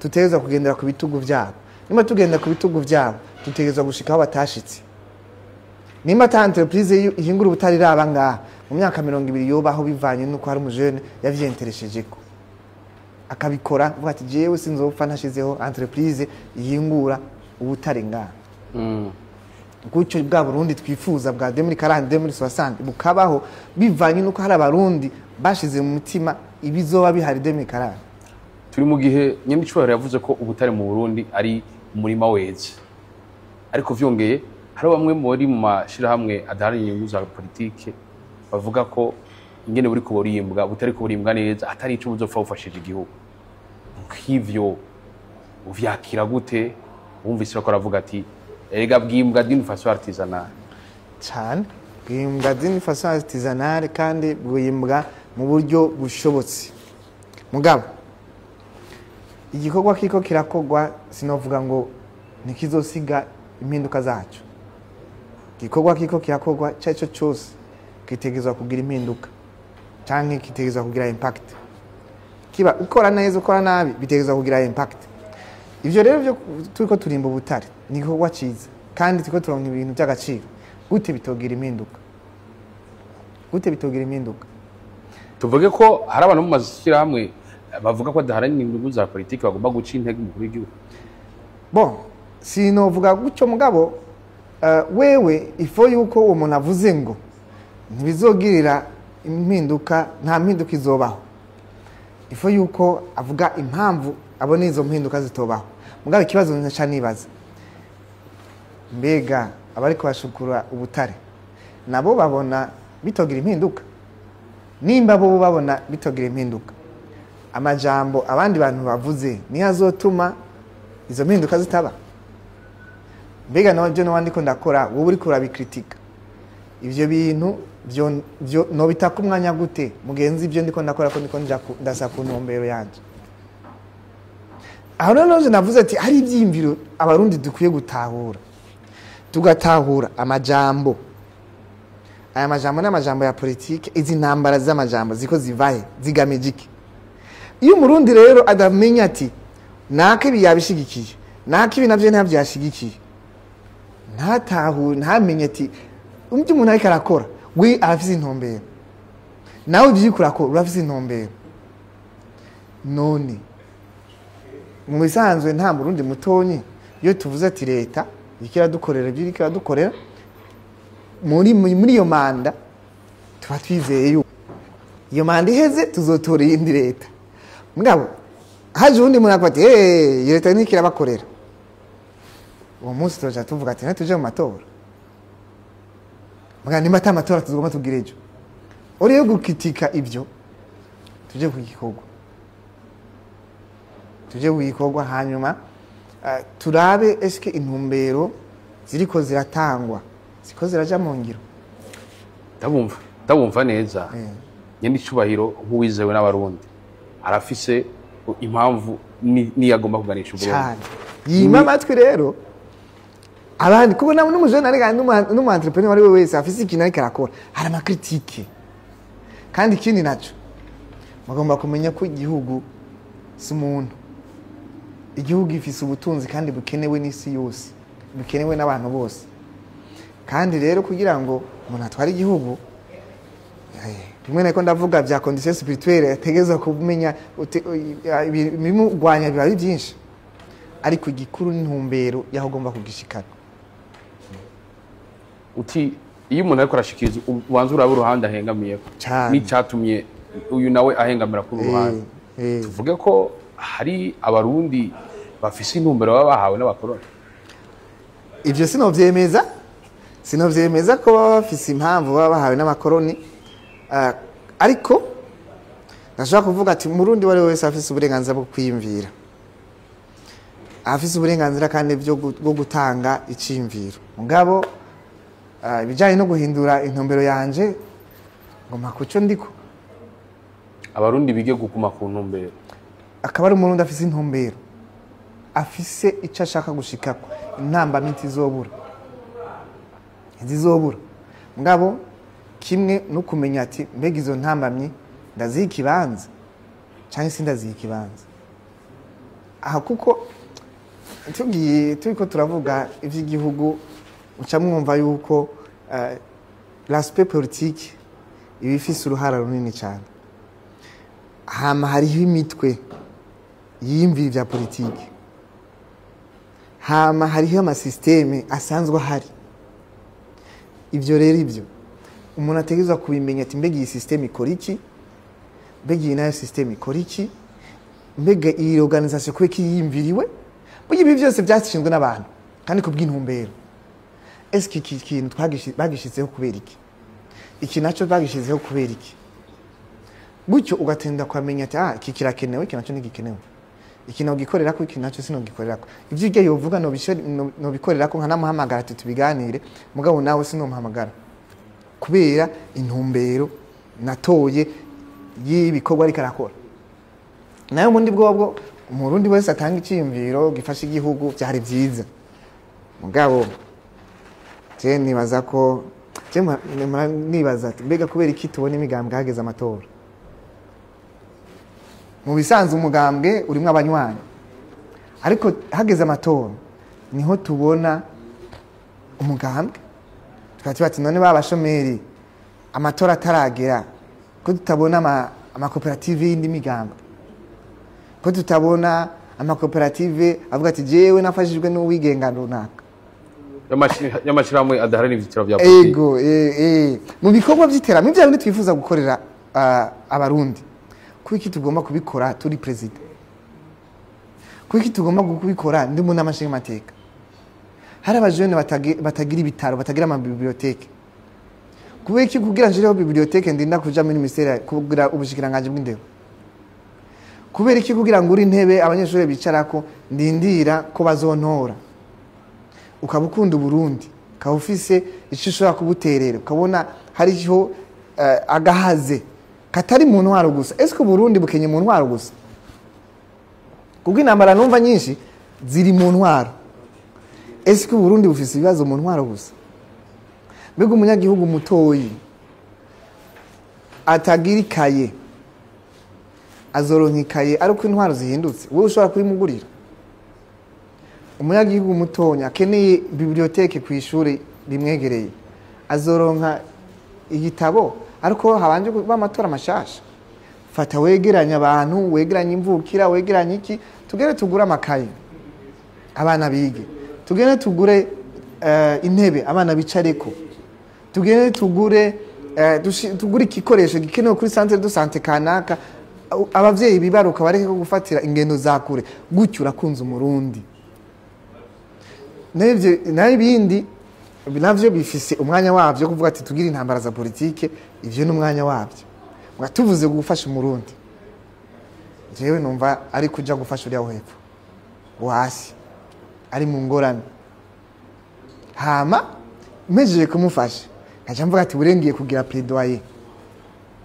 tutegerezwa kugendera ku bitugu byabo. Nimba tugenda ku bitugu byabo, tutegerezwa gushika aho batashitse. Nimba ata entreprise ihingura ubutare iraba ngaha mu myaka 20 yobaho, bivanye nuko hari umujene yavyentereshejeko akabikora, avuga ati jewe sinzopfa ntashizeho entreprise ihingura ubutare ngaha. Gutyo bwa Burundi twifuza bwa 2040, 2060 bukabaho, bivanye nuko hari abarundi bashize mu mutima ibizoba bihari 2040. Turi mu gihe nyenicubahiro yavuze ko ubutare mu Burundi ari umurima weze, ariko vyongeye hari bamwe muri mu mashirahamwe adaharanira inyungu za politike bavuga ko ingene buriko burimbwa butariko burimbwa neza, atari ico buzopfa bufashije igihugu. Nk'ivyo uvyakira gute? Wumvise ko aravuga ati erega bwimbwa d'une façon artisanale. Cyane, bwimbwa d'une façon artisanale kandi bwimbwa mu buryo bushobotse. Mugabo igikorwa kiko kirakogwa, sinovuga ngo ntikizosiga impinduka zacu. Igikorwa kiko kirakogwa icyo cyose kitegerezwa kugira impinduka canke kitegerezwa kugira impact. Kiba ukora neza ukora nabi, bitegerezwa kugira impact. Ivyo rero byo turiko turimba ubutare ni igikorwa ciza kandi turiko turonka ibintu by'agaciro. Gute bitogira impinduka? Gute bitogira impinduka? Tuvuge ko hari abantu mu mashyirahamwe bavuga ko adaharanira inyungu za politiki bagomba guca intege umukuru w'igihugu. Bon, sinovuga gutyo, mugabo wewe ifo yuko uwo muntu avuze ngo ntibizogirira impinduka, nta mpinduka izobaho, ifo yuko avuga impamvu abona izo mpinduka zitobaho. Mugabo ikibazo nca nibaza, mbega abariko bashukura ubutare nabo babona bitogira impinduka? Nimba bo babona bitogira impinduka, amajambo abandi bantu bavuze niyo azotuma izo mpinduka zitaba? Mbega nabyo n'abandi ko ndakora, wowe uriko urabikritika ivyo bintu byo nobitaka umwanya gute mugenzi? Ibyo ndiko ndakora ko ndiko ndasa ku ntumbero yanje. Aho rero navuze ati hari ibyiyumviro abarundi dukwiye gutahura, tugatahura amajambo. Aya majambo ni amajambo ya politike. Izi ntambara z'amajambo ziko zivahe, zigamije iki? Iyo umurundi rero adamenya ati naka ibi yabishigikiye, naka ibi navyo ntavyashigikiye, ntatahure, ntamenye ati ibyo umuntu ariko arakora we arafise intumbero, nawe ibyo uriko urakora urafise intumbero. None mu bisanzwe nta murundi mutonyi, iyo tuvuze ati leta iriko iradukorera ibyo iriko iradukorera muri iyo manda, tuba twizeye yuko iyo manda iheze tuzotora iyindi leta. Mugabo haje uwundi muntu akavuga ati iyo leta ntiriko irabakorera, uwo munsi tuzoca tuvuga ati ntituje mu matora. Mugabo nimba ata matora tuzoguma tugira ejo, uriyo gukitika ibyo, tuje ku gikorwa, tuje ku gikorwa, hanyuma turabe eske intumbero ziriko ziratangwa ziko ziraja mu ngiro. Ndabumva neza. Nyenicubahiro nk'uwizewe n'abarundi arafise impamvu niyo agomba kuganisha Uburundi. Cyane, yima amatwi rero abandi, kuko nawe n'umujene ariko n'umu entrepreneur ari we wese afise ikintu ariko arakora, hari ama critiques. Kandi ikindi naco mugomba kumenya ko igihugu si umuntu. Igihugu gifise ubutunzi kandi bukenewe n'isi yose, bukenewe n'abantu bose. Kandi rero kugira ngo umuntu atware igihugu, rimwe nako ndavuga bya condition spirituelle, ategerezwa kumenya ibimugwanya biba ari byinshi, ariko igikuru n'intumbero y'aho ugomba kugishikana. Uti iyo umuntu ariko arashikiriza, ubanza urabe uruhande ahengamiyeko Cane. n'icatumye uyu nawe ahengamira kuri uruhande. Tuvuge ko hari abarundi bafise intumbero baba bahawe n'abakoroni? Ivyo sinovyemeza ko baba bafise impamvu baba bahawe n'abakoroni. Ariko Ndashobora kuvuga ati umurundi uwo ari we wese afise uburenganzira bwo kwiyumvira, afise uburenganzira kandi bwo gutanga iciyumviro. Mugabo ibijanye no guhindura intumbero yanje ngoma kuco ndiko. Abarundi bige gukuma ku ntumbero. Akaba ari umurundi afise intumbero, afise ico ashaka gushikako, intambamyi ntizobura, ntizobura. Mugabo kimwe no kumenya ati mbega izo ntambamyi ndaziha ikibanza canke sindaziha ikibanza. Aha kuko tugiye turiko turavuga ivy'igihugu, uca mwumva yuko l'aspect politique iba ifise uruhara runini cane. Hama hariho imitwe yiyumvira ivya politike, hama hariho amasysteme asanzwe ahari. Ivyo rero ivyo umuntu ategerezwa kubimenya ati mbega iyi systeme ikora iki, mbega iyi nayo systeme ikora iki, mbega iyi organisation kubera iki yiyumviriwe. Burya ibi vyose vyashinzwe n'abantu kandi ku bw'intumbero. Est-ce iki kintu bagishyizeho kubera iki, iki naco bagishizeho kubera iki? Gutyo ugatenda kwamenya ati iki kirakenewe, iki naco ntigikenewe, iki nogikorerako, iki naco sinogikorerako. Ivyo irya yovuga nobikorerako, nkanamuhamagara ati tubiganire, mugabo nawe sinomuhamagara kubera intumbero natoye y'ibikorwa ariko arakora. Nayo ubundi bwobwo umurundi wese atanga iciyumviro gifasha igihugu vyari vyiza, mugabo je nibaza ko je nibaza ati mbega kubera iki tubona imigambwe hageze amatora? Mu bisanzwe umugambwe urimwo abanywanyi, ariko hageze amatora niho tubona umugambwe tukaba ati none babashomeri amatora ataragera ko tutabona amakoperative y'indi migambwe, ko tutabona amakoperative avuga ati jewe nafashijwe n'uwigenga runaka y'amashirahamwe adaharanira ivyicaro vya politiki. Ego, mu bikorwa vy'iterambere ivyo bindi twifuza gukorera abarundi, kuki tugomba kubikora turi president, kuki tugomba kubikora ndi mu nama nshingamateka? Hari abajene batagira ibitaro, batagira ama bibliothèque. Kubera iki kugira njireho bibliothèque ndinda kuja muri ministère kugira ubushikiranganji bw'indero? Kubera iki kugira ngure intebe abanyeshuri bicarako ndindira ko bazontora? Ukaba ukunda Burundi, ukaba ufise ico ushobora kubuterera, ukabona hariho agahaze katari mu ntwaro gusa. Est-ce que Burundi bukenye mu ntwaro gusa? Kuko intambara numva nyinshi ziri mu ntwaro. Est-ce que Burundi bufise ibibazo mu ntwaro gusa? Mbega umunyagihugu mutoyi atagira ikaye azoronka ikaye ariko intwaro zihindutse, wowe ushobora kurimugurira? Umunyagihugu mutonya akeneye bibliothèque ku ishuri rimwegereye azoronka igitabo ariko habanje kuba amatora mashasha? Fata wegeranya abantu, wegeranya imvukira, wegeranya iki, tugere tugure amakaye abana bige, tugere tugure intebe abana bicareko, tugere tugure tugure igikoresho gikenewe kuri centre de santé kanaka, abavyeyi bibaruka bareke gufatira ingendo za kure. Gutyo urakunze umurundi. N'ivyo n'ibindi navyo bifise umwanya wavyo kuvuga ati tugire intambara za politike, ivyo n'umwanya wavyo. Mwa tuvuze gufasha umurundi, jewe numva ari kuja gufasha uriya wo hepfo wo hasi ari mu ngorane, hama mpejeje kumufasha nkaca mvuga ati burengiye kugira plaidoyer,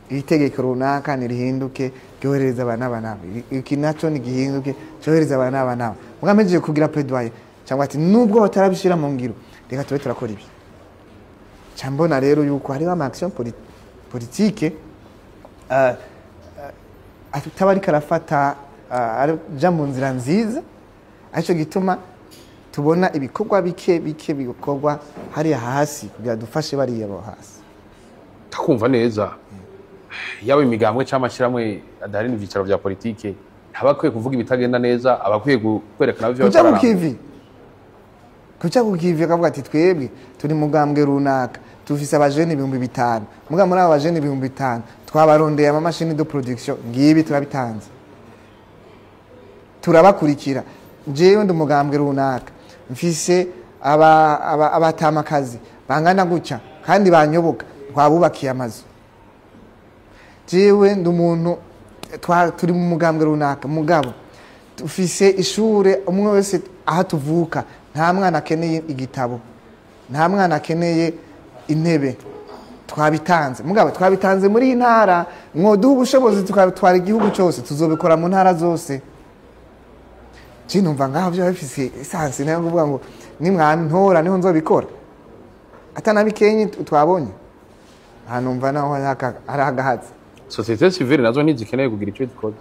itegeko runaka nirihinduke ryohereza aba n'aba n'aba, iki naco nigihinduke cyohereza aba n'aba n'aba. Muga mpejeje kugira plaidoyer cyangwa ati nubwo batarabishira mu ngiro reka tube turakora ibi. Ca mbona rero yuko hariho ama action politique ataba ariko arafata aja mu nzira nziza, arico gituma tubona ibikorwa bike bike bikorwa hariya hasi kugira dufashe bariya bo hasi. Takumva neza, yaba imigambwe cyangwa amashyirahamwe adaharanira ibyicaro vya politike ntabakwiye kuvuga ibitagenda neza, abakwiye kwerekana ivyo kuja bakora. Kukivi kuja kukivi akavuga ati twebwe turi mugambwe runaka tufise abajene 5000, muga muri abo bajene 5000 twabarondeye ama machine de production, ngibi turabitanze turabakurikira. Jewe ndi umugambwe runaka mfise abatamakazi bangana gutya kandi banyoboka, twabubakiye amazu. Jewe ndi umuntu Turi mu mugambwe runaka, mugabo tufise ishure, umwe wese aho tuvuka, nta mwana akeneye igitabo, nta mwana akeneye intebe, twabitanze. Mugabo twabitanze muri iyi ntara, mwoduha ubushobozi tukabitwara igihugu cyose, tuzobikora mu ntara zose. Numva ngaho byo bifise essence, nayo kuvuga ngo nimwantora niho nzobikora, atanabikenye twabonye numva naho hari agahatsi. Société civile nazo ntizikeneye kugira icyo zikoze?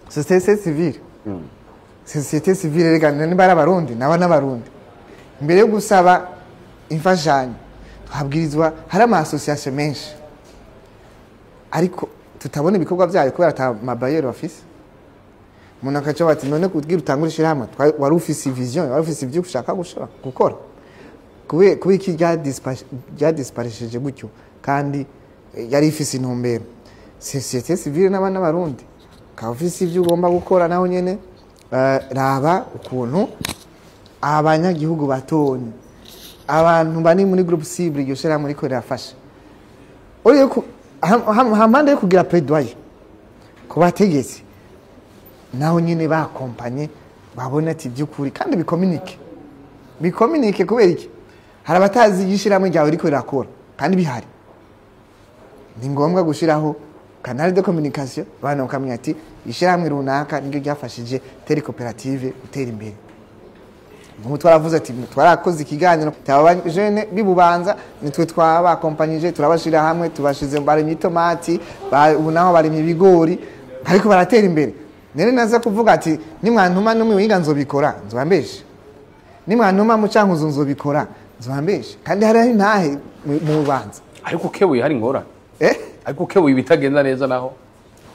Société civile, société civile rega niba ari Abarundi, nabo n'Abarundi. Mbere yo gusaba imfashanyo twabwirizwa, hari ama association menshi ariko tutabona ibikorwa byayo kubera ata ma bailleurs bafise. Umuntu akaca bati: "None kubwira utangure ishyirahamwe, wari ufise vision, wari ufise ibyo ushaka gukora, kubera iki ryadisparisheje gutyo kandi yari ifise intumbero?" Société civile n'abana n'Abarundi, ukaba ufise ibyo ugomba gukora, naho nyene raba ukuntu abanyagihugu batonye, abantu bari muri groupe cible iryo shyirahamwe riko rirafasha. Uriye hampande yo kugira plaidoyer ku bategetsi, naho nyine bakompanye, babona ati by'ukuri, kandi bikominike, bikominike. Kubera iki? Hari abatazi ishyirahamwe ryawe riko rirakora kandi bihari. Ni ngombwa gushyiraho canal de communication, abantu bakamenya ati ishyirahamwe runaka niryo ryafashije telle koperative gutera imbere. Nk'ubu twaravuze ati twarakoze ikiganiro aba jeunes bibubanza, nitwe twabakompanyije, turabashira hamwe, tubashize, barimye itomati, ubu naho barimye ibigori, ariko baratera imbere. Nere naza kuvuga ati nimwantuma no mu nzobikora, nzobambeshe; nimwantuma mu Cankuzo nzobikora, nzobambeshe, kandi hariho intahe mu Bubanza. Ariko ukebuye hari ingorane. Eh? Ariko ukebuye ibitagenda neza naho?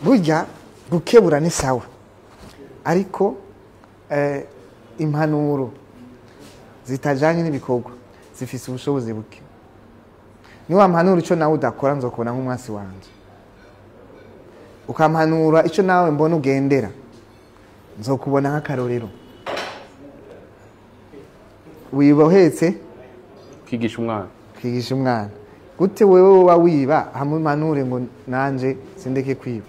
Burya gukebura ni sawa, ariko impanuro zitajanye n'ibikorwa zifise ubushobozi buke. Niwampanura ico nawe udakora, nzokubona nk'umwasi wanje. Ukampanura ico nawe mbona ugendera, nzokubona nk'akarorero. Wiba uhetse. Kwigisha umwana. Kwigisha umwana gute? Wewe woba wiba, hamwe umpanure ngo nanje sindeke kwiba,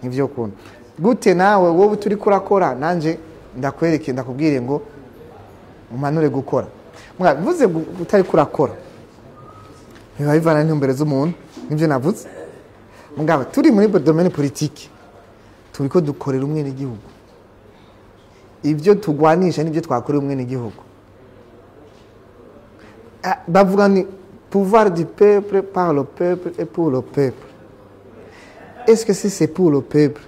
nivyo kuntu gute? Nawe wowe turi kurakora, nanje ndakwereke, ndakubwire ngo umpanure gukora. Mwa mvuze utari kurakora, biba bivana n'intumbero z'umuntu, nivyo navuze. Mugabo turi muri domaine politique, turiko dukorera umwenegihugu. Ibyo tugwanisha nibyo twakorera umwenegihugu. Ah, bavuga ni pouvoir du peuple, par le peuple et pour le peuple. Est-ce que si c'est pour le peuple,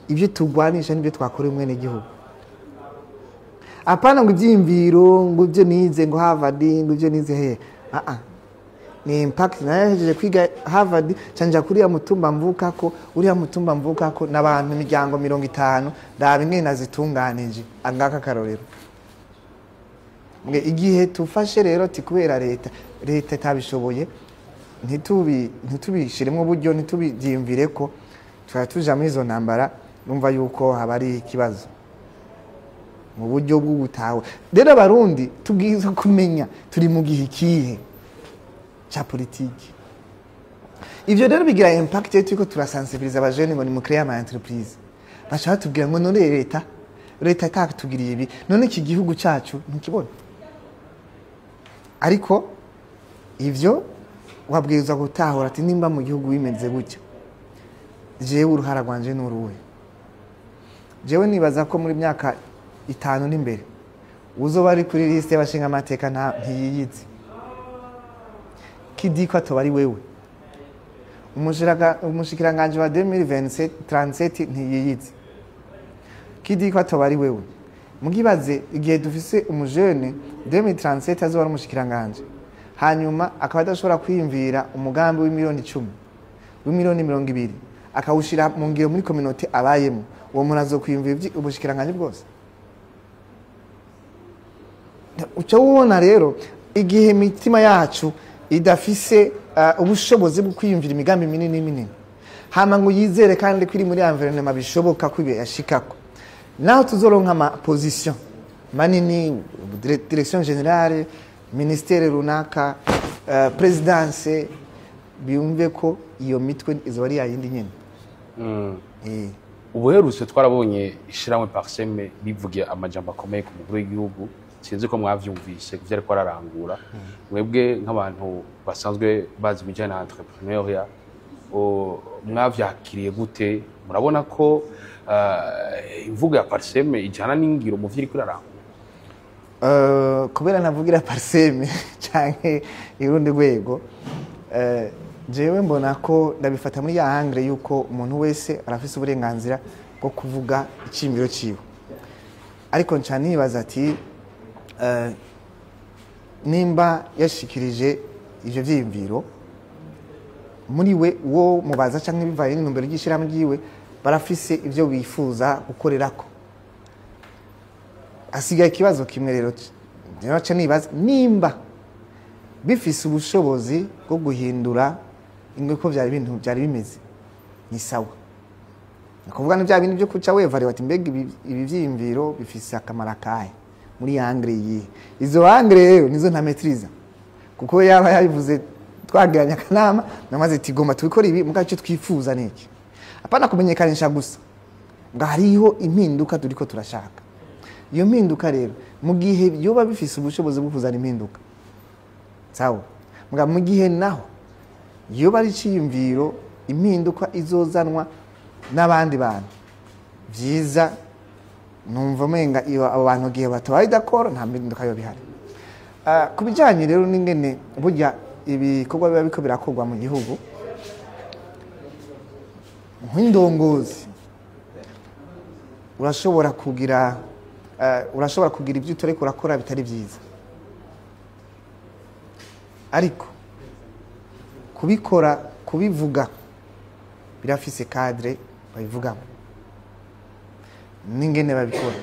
ibyo tugwanisha nibyo twakorera umwenegihugu? Apana ngo ibyiyumviro, ngo ibyo nize, ngo Harvard, ngo ibyo nize he. Ah ah, ni impact. Nahejeje kwiga Harvard, canja kuriya mutumba mvukako, uriya mutumba mvukako n'abantu imiryango 50, ndaba ingene nazitunganije, angaka karorero. Mwe igihe tufashe rero ti kubera leta itabishoboye, ntitubishiremo uburyo, ntitubyiyumvire ko twari tuja muri izo ntambara, numva yuko haba ari ikibazo mu buryo bwo gutawe. Rero Abarundi tubwirizwa kumenya turi mu gihe ikihe ca politiki. Ivyo rero bigira impact. Iyo turiko turasensibiliza abajene ngo nimucreye ama entreprise, baca batubwira ngo none leta itatugiriye ibi, none iki gihugu cacu ntukibona. Ariko ivyo wabwirizwa gutahura ati nimba mu gihugu bimeze gutya, jewe uruhara rwanje ni uruhe? Jewe nibaza ko muri myaka 5 n'imbere uzoba ari kuri liste y'abashinga amateka nta ntiyiyizi kidi ko atoba ari wewe. Umushikiranganje wa 2027 37 ntiyiyizi kidi ko atoba ari wewe. Mugibaze igihe dufise umujene 2037 azoba ari umushikiranganje, hanyuma akaba adashobora kwiyumvira umugambi w'imiliyoni 10, w'imiliyoni 20, akawushira mu ngiro muri communauté abayemo, uwo muntu azokwiyumvira ubushikiranganje bwose? Uca ubona rero igihe imitima yacu idafise ubushobozi bwo kwiyumvira imigambi minini minini, hama ngo yizere kandi ko iri muri environnement bishoboka ko ibe yashikako, naho tuzoronka ama position manini, direction générale, ministère runaka, présidence, biyumve ko iyo mitwe izoba ari yayindi nyene. Ubuherutse twarabonye ishiramwe PARCEM rivugiye amajambo akomeye ku mukuru w'igihugu. Sinzi ko mwavyumvise kuvyo ariko ararangura. Mwebwe nk'abantu basanzwe bazi ibijanye na entrepreneuriat, mwavyakiriye gute? Murabona ko imvugo ya PARCEM ijana n'ingiro mu vyo iriko irarangura? Kubera navugira PARCEM canke irundi rwego, jewe mbona ko ndabifata muri ya angle yuko umuntu wese arafise uburenganzira bwo kuvuga iciyumviro ciwe, ariko nca nibaza ati nimba yashikirije ivyo vyiyumviro muri we, uwo mubaza canke bivaye n'intumbero ry'ishirahamwe ryiwe, barafise ivyo bifuza gukorerako. Hasigaye ikibazo kimwe rero, rero nibaza nimba bifise ubushobozi bwo guhindura ingwe ko byari ibintu byari bimeze ni sawa. Ni ukuvuga ni bya bintu byo kuca wevariwe ati mbega ibi vyiyumviro bifise akamaro akahe muri angle yihe? Izo angle rero nizo ntametriza, kuko yaba yabivuze twagiranye akanama namaze tigomba tubikora ibi, mugabo icyo twifuza ni iki? Apana kumenyekanisha gusa, ngo hariho impinduka turiko turashaka. Iyo mpinduka rero, mu gihe yoba bifise ubushobozi bwo kuzana impinduka, sawa. Mugabo mu gihe naho yoba ari iciyumviro, impinduka izozanwa n'abandi bantu, byiza numva umenga iyo abo bantu gihe batabaye d'accord, nta mpinduka yo bihari. Ku bijyanye rero n'ingene burya ibikorwa biba biriko birakorwa mu gihugu, nk'indongozi urashobora kugira ibyo utariko urakora bitari byiza, ariko kubikora, kubivuga birafise cadre babivugamo n'ingene babikora.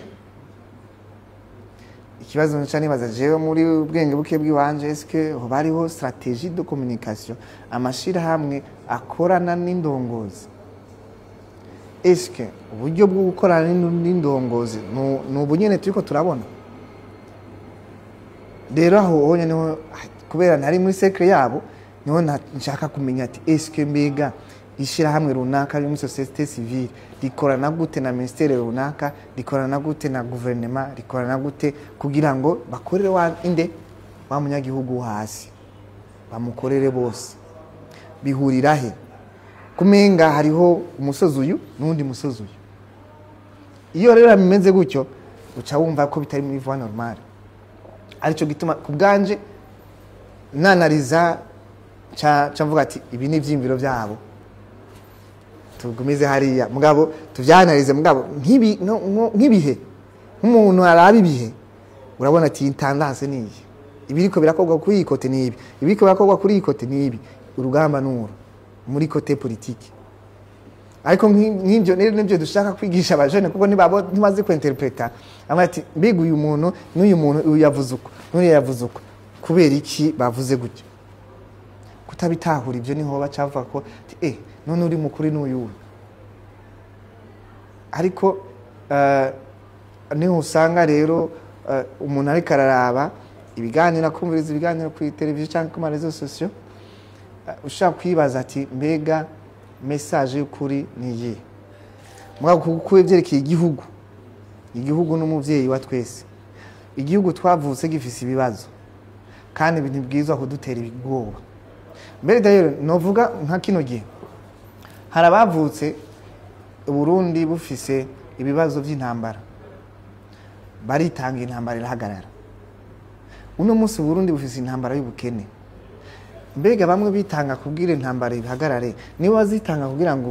Ikibazo nca nibaza jewe muri ubwenge buke bw'iwanje: eske hoba hariho stratégie de communication amashirahamwe akorana n'indongozi? Eske uburyo bwo gukorana n'indongozi ni ubu nyene turiko turabona? Rero aho honye niho, kubera ntari muri cercle yabo, niho nshaka kumenya ati eske mbega ishirahamwe runaka riri muri société civile rikorana gute na ministère runaka, rikorana gute na guverinema, rikorana gute kugira ngo bakorere wa inde wa munyagihugu wo hasi, bamukorere bose? Bihurira he? Kumenga hariho umusozi uyu n'uwundi musozi uyu. Iyo rero bimeze gutyo, uca wumva ko bitari muri voie normale. Aricyo gituma ku bwanje nanariza ca mvuga ati ibi ni ivyiyumviro byabo, tugumize hariya, mugabo tuvyanarize. Mugabo nk'ibi nk'ibihe, nk'umuntu araba ibihe, urabona ati iyi tendance ni iyi, ibiriko birakorwa kuri iyi côté ni ibi, ibiriko birakorwa kuri iyi côté ni ibi, urugamba nuru muri côté politique. Ariko nk'ibyo rero nibyo dushaka kwigisha abajene, kuko ntibabo ntibazi kwinterpreta. Amwe ati mbega uyu muntu n'uyu muntu, uyu yavuze uko n'uriya yavuze uko, kubera iki bavuze gutyo? Kutabitahura ibyo niho bacavuga ko ati none uri mukuri n'uyuwe. Ariko niho usanga rero umuntu ariko araraba ibiganiro, akumviriza ibiganiro kuri televiziyo cyangwa ku ma réseaux sociaux, ushaka kwibaza ati mbega message y'ukuri ni iyihe? Mugabo kuko ibyerekeye igihugu, igihugu n'umuvyeyi wa twese. Igihugu twavutse gifise ibibazo, kandi ibintu bwirizwa kudutera ubwoba. Mbere d'ailleurs novuga nka kino gihe hari abavutse Uburundi bufise ibibazo by'intambara, baritanga, intambara irahagarara. Uno munsi Uburundi bufise intambara y'ubukene. Mbega bamwe bitanga kubwira intambara ihagarare, nibo bazitanga kugira ngo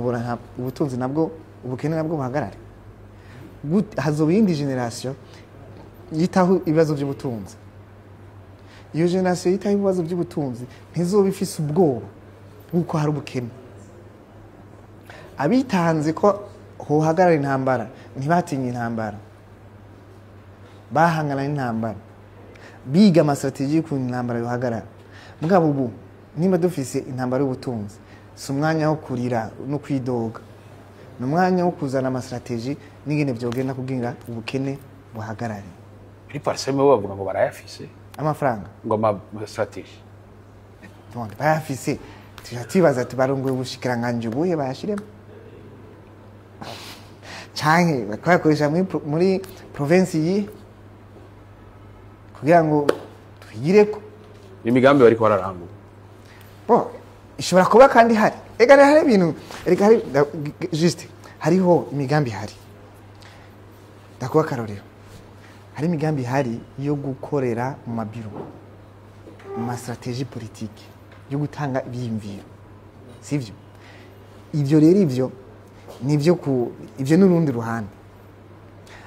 ubutunzi nabwo, ubukene nabwo buhagarare? Hazoba iyindi génération yitaho ibibazo by'ubutunzi. Iyo génération yitaho ibibazo by'ubutunzi ntizoba ifise ubwoba bw'uko hari ubukene. Abitanze ko hohagarara intambara ntibatinye intambara, bahangana n'intambara, biga ama stratégies y'ukuntu intambara yohagarara. Mugabo ubu nimba dufise intambara y'ubutunzi, si umwanya wo kurira no kwidoga, ni umwanya wo kuzana ama stratégies n'ingene vyogenda kugira ubukene buhagarare. Muri PARCEM bo bavuga ngo barayafise. Amafaranga? Ngo ama stratégies. Bon, bayafise, tuja tubaza ati barongoye ubushikiranganji ubuhe bayashiremo? Canke bakayakoresha muri province iyi kugira ngo twigireko Imigambi bariko bararangura. Bon, ishobora kuba kandi hari, ega hari ibintu, erega hari juste hariho imigambi ihari. Ndakuba akarorero, hari imigambi ihari yo gukorera mu mabiro, mu ma stratégie politique, yo gutanga ibyiyumviro, sivyo? Ibyo rero, ibyo nibyo ku ibyo n'urundi ruhande,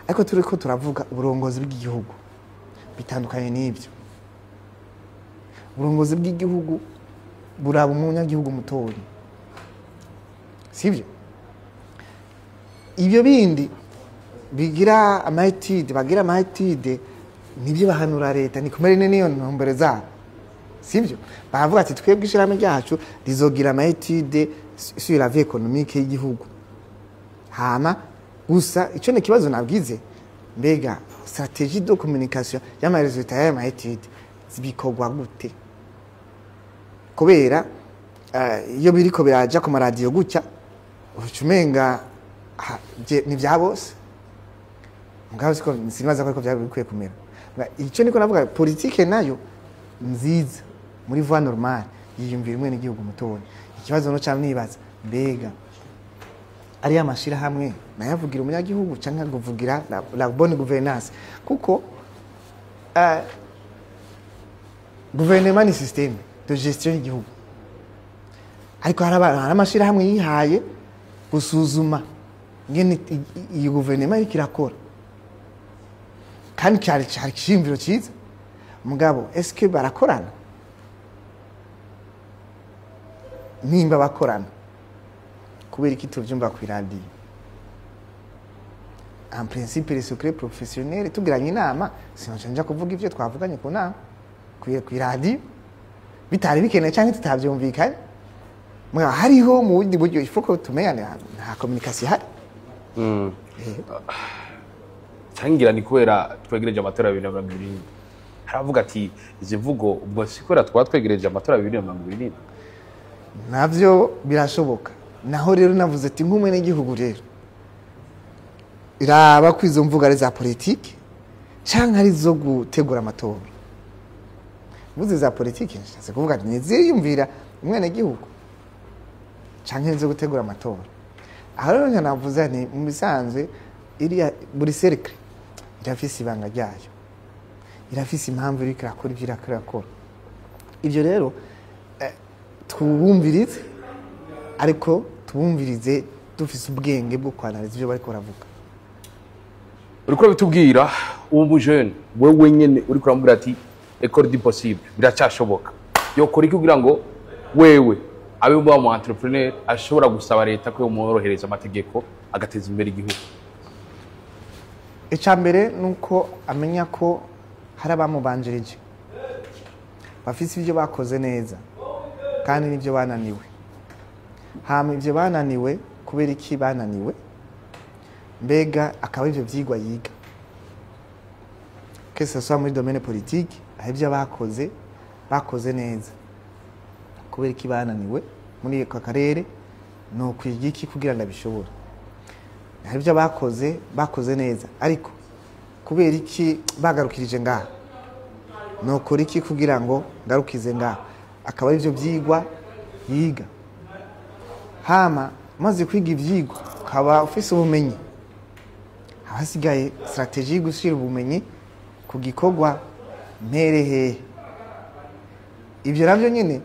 ariko turi ko turavuga uburongozi bw'igihugu, bitandukanye n'ibyo. Uburongozi bw'igihugu buraba umunyagihugu mutoyi, sivyo? Ibyo bindi bigira ama études, bagira ama études, nibyo bahanura leta, ni kumere n'iyo ntumbero zabo, sivyo? Baravuga ati: "Twebwe ishirahamwe ryacu rizogira ama études sur la vie économique y'igihugu." Hama gusa ico ni ikibazo nabwize: mbega stratégie de communication y'ama résultats y'ayo ma études bikorwa gute? Kubera iyo biriko biraja ku maradiyo gutya, uca umenga ni vya bose. Mugabo siko, sinibaza ko ariko vyari bikwiye kumera. Ico niko navuga, politike nayo nziza muri voie normale yiyumvira umwe n'igihugu mutoya. Ikibazo no cyane nibaza, mbega ariya mashirahamwe nayo avugira umunyagihugu canke avugira la bonne gouvernance? Kuko gouvernement ni système de gestion y'igihugu, ariko hari amashirahamwe yihaye gusuzuma ngene iyo guverinoma iriko irakora, kandi cyari iciyumviro cyiza. Mugabo eske barakorana? Nimba bakorana, kubera iki tuvyumva ku iradiyo? En principe, les secrets professionnels, tugiranye inama, sinoca nja kuvuga ivyo twavuganye ku nama kw'iradiyo bitari bikenewe canke tutavyumvikanye. Mugabo hariho mu bundi buryo, il faut ko tumenyane, nta communication ihari. Cangira ni kubera twegereje amatora ya 2027. Haravuga ati izi mvugo ubwo si kubera twaba twegereje amatora ya 2027? Navyo birashoboka. Naho rero navuze ati nk'umwe n'igihugu rero iraba ko izo mvugo ari za politike canke ari izo gutegura amatora. Mvuze za politike, nshatse kuvuga nti niziyumvira umwenegihugu canke izo gutegura amatora. Aho rero nka navuze nti mu bisanzwe iriya buri cercle irafise ibanga ryayo, irafise impamvu iriko irakora ivyo iriko irakora. Ivyo rero tubumvirize, ariko tubumvirize dufise ubwenge bwo kwanaliza ivyo bariko baravuga. Uriko bitubwira ubu mujene, wewe nyene uriko uramubwira ati école du possible biracyashoboka, yokora iki kugira ngo wewe abe mu entrepreneur ashobora gusaba leta ko yomworohereza amategeko agateza imbere igihugu? Icya mbere ni uko amenya ko hari abamubanjirije bafise ibyo bakoze neza kandi n'ibyo bananiwe. Hama ibyo bananiwe, kubera iki bananiwe? Mbega akaba ivyo vyigwa yiga, que ce soit muri domaine politique, aho ibyo bakoze neza, kubera iki bananiwe muri aka karere, ni ukwiga iki kugira ngo abishobore? Hari ibyo bakoze neza, ariko kubera iki bagarukirije ngaha? Nokora iki kugira ngo ngarukize ngaha? Akaba ari byo byigwa yiga. Hama maze kwiga ivyigwa, ukaba ufise ubumenyi, haba hasigaye stratégie yo gushyira ubumenyi ku gikorwa. Mpere hehe? Ibyo nabyo nyine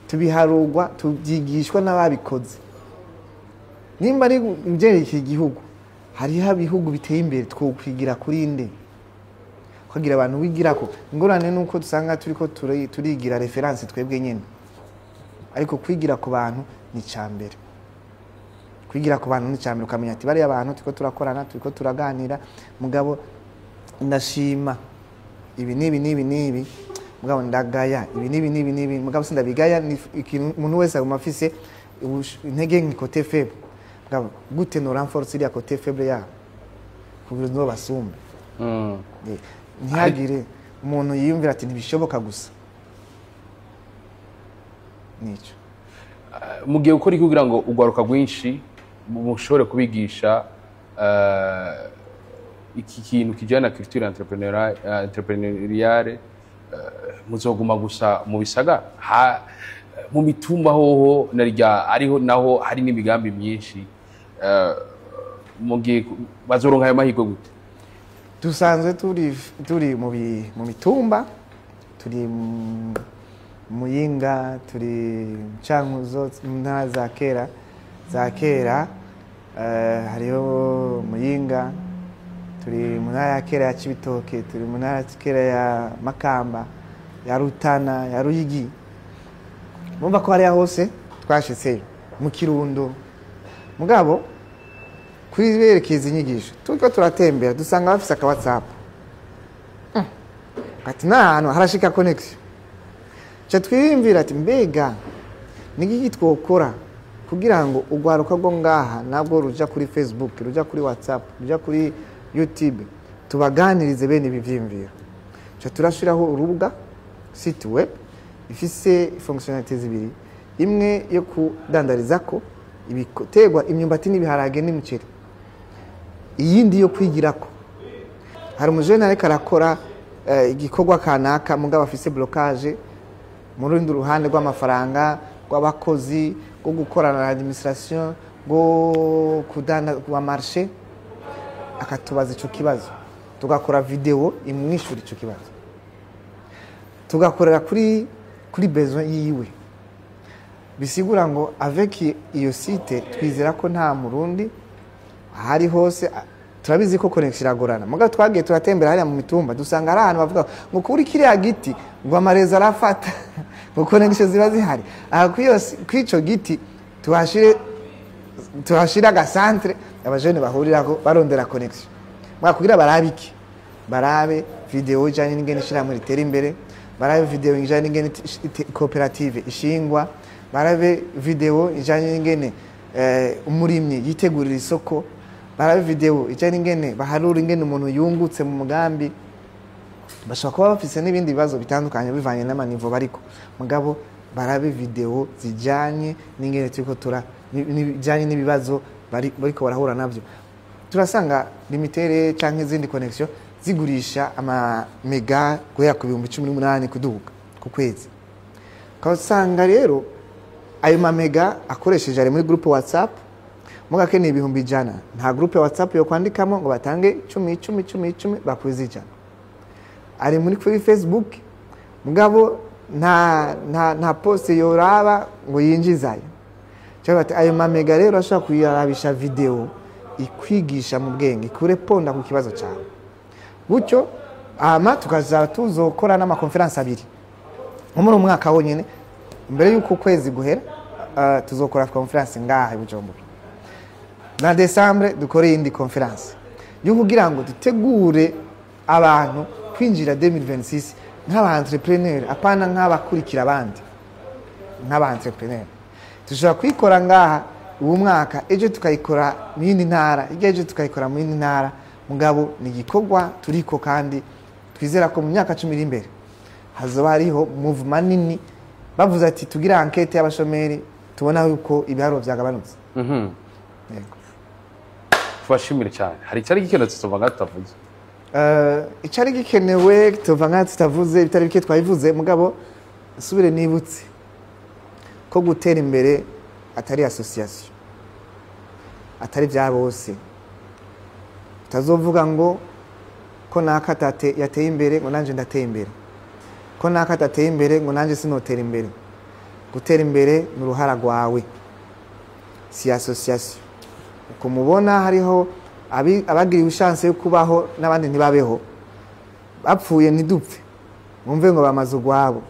tubiharugwa, tubyigishwa n'ababikoze. Nimba ari ibyerekeye igihugu, hariho ibihugu biteye imbere twokwigira kuri nde, kugira abantu bigirako. Ingorane nuko dusanga turiko turigira référence twebwe nyene, ariko kwigira ku bantu ni icambere. Kwigira ku bantu ni icambere, ukamenya ati bariya abantu turiko turakorana, turiko turaganira, mugabo ndashima ibi n'ibi n'ibi n'ibi, mugabo ndagaya ibi n'ibi n'ibi n'ibi. Mugabo sindabigaya, ni ikintu umuntu wese aguma afise intege nke, côté faible. Mugabo gute no renforce iriya côté faible yabo kugira ngo basumbe? Ntihagire umuntu yiyumvira ati ntibishoboka gusa, nico. Mugiye gukora iki kugira ngo urwaruka rwinshi mushobore kubigisha? Iki kintu kijyana na culture entrepreneuriale, muzoguma gusa mu bisagara, mu mitumba hoho narya ariho naho hari n'imigambi myinshi, mugiye bazoronka ayo mahirwe gute? Dusanzwe turi mu mitumba, turi mu Muyinga, turi Cankuzo, mu ntara za kera, hariho Muyinga, turi mu ntara ya kera ya Cibitoke, turi mu ntara ya kera ya Makamba, ya Rutana, ya Ruyigi. Mumva ko hariya hose twashitseyo, mu Kirundo. Mugabo kwiberekeza inyigisho, turiko turatembera dusanga bafise aka WhatsApp, ati n'ahantu harashika connexion. Ca twiyumvira ati: mbega nigiki twokora kugira ngo urwaruka rwo ngaha nabwo ruja kuri Facebook, ruja kuri WhatsApp, ruja kuri YouTube, tubaganirize bene ibi vyiyumviro? Ca turashiraho urubuga, site web ifise fonctionnalité zibiri: imwe yo kudandarizako ibiterwa, imyumbati n'ibiharage n'imiceri, iyindi yo kwigirako. Hari umujene ariko arakora igikorwa kanaka, mugabo afise blocage mu rundi ruhande rw'amafaranga, rw'abakozi, rwo gukorana na administration, rwo kudanda rwa marché, akatubaza ico kibazo, tugakora video imwishura ico kibazo, tugakorera kuri besoin yiwe. Bisigura ngo avec iyo site twizera ko nta Murundi ahari hose, turabizi ko connexion iragorana, mugabo twagiye turatembera hariya mu mitumba, dusanga ari ahantu bavuga ngo kuri kiriya giti ngo ama réseau arafata, ngo connexion ziba zihari aha kuri ico giti, tuhashire aga centre abajene bahurirako barondera connexion mwa kugira barabe iki? Barabe video ijanye n'ingene ishirahamwe ritera imbere, barabe video ijanye n'ingene koperative ishingwa, barabe video ijanye n'ingene umurimyi yitegurira isoko, barabe video ijanye n'ingene baharura ingene umuntu yungutse mu mugambi. Bashobora kuba bafise n'ibindi bibazo bitandukanye bivanye n'ama niveau bariko, mugabo barabe video zijanye n'ingene turiko tura n'ibijanye n'ibibazo bariko barahura navyo. Turasanga Lumitel canke izindi connexion zigurisha ama méga guhera ku 18,000 kuduga ku kwezi. Ukasanga rero ayo ma méga akoresheje ari muri groupe WhatsApp, muga akeneye 100,000, nta groupe WhatsApp yo kwandikamo ngo batange 10, 10, 10, 10, bakwize 100. Ari muri kuri Facebook, mugabo nta post yoraba ngo yinjizayo. Cyangwa bati ayo ma méga rero ashobora kuyarabisha video ikwigisha mu bwenge, ikureponda ku kibazo cyawe gutyo. Hama tukaza tuzokora n'ama conférences abiri nko muri uyu mwaka wonyene. Mbere y'uko ukwezi guhera, tuzokora conférence ngaha i Bujumbura, na décembre dukore iyindi conférence yo kugira ngo dutegure abantu kwinjira 2026 nk'aba entrepreneur, apana nk'abakurikira abandi, nk'aba entrepreneur. Dushobora kuyikora ngaha uwo mwaka, ejo tukayikora mu yindi ntara, hirya ejo tukayikora mu yindi ntara. Mugabo ni igikorwa turiko, kandi twizera ko mu myaka 10 iri imbere hazoba hariho mouvement nini, bavuze ati tugire enquête y'abashomeri, tubona yuko ibiharuro vyagabanutse. Yego. Tubashimire cyane. Hari icyari gikenewe tuva ngaha tutavuze? Icari gikenewe tuva ngaha tutavuze, bitari bike twabivuze, mugabo nsubire nibutse ko gutera imbere atari association, atari bya bose. Utazovuga ngo ko naka yateye imbere ngo nanje ndateye imbere, ko naka atateye imbere ngo nanje sinotera imbere. Gutera imbere ni uruhara rwawe, si association. Uko mubona hariho abagiriwe chance yo kubaho n'abandi ntibabeho, bapfuye ntidupfe, mwumve ngo bamaze ugwabo,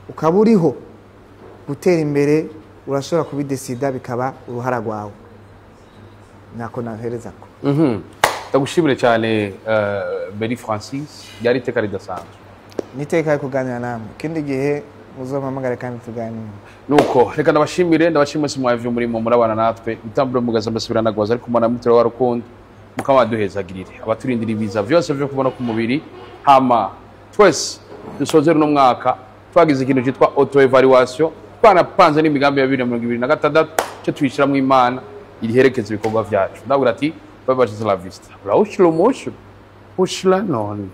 ukaba uriho. Gutera imbere urashobora kubidesida, bikaba uruhara rwawe. Nako nahereza ko. Ndagushimire cyane, Beri Francis, ryari iteka ridasanzwe. Niteka yo kuganira namwe, ikindi gihe muzompamagare kandi tuganire. Nuko reka ndabashimire mwese mwavye umurimo murabana natwe itamburo mugaza mbasubira nagwaza, ariko mwana mutero wa rukundo mukaba waduhezagirire abaturindira ibiza vyose vyo kubona ku mubiri. Hama twese dusozere uno mwaka twagize ikintu cyitwa auto évaluation, twanapanze n'imigambi ya 2026, cyo tuyishiramwo Imana iriherekeza ibikorwa vyacu. Ndabwira ati Bye bye, la vista. Ura ushila umushu. Ushila none.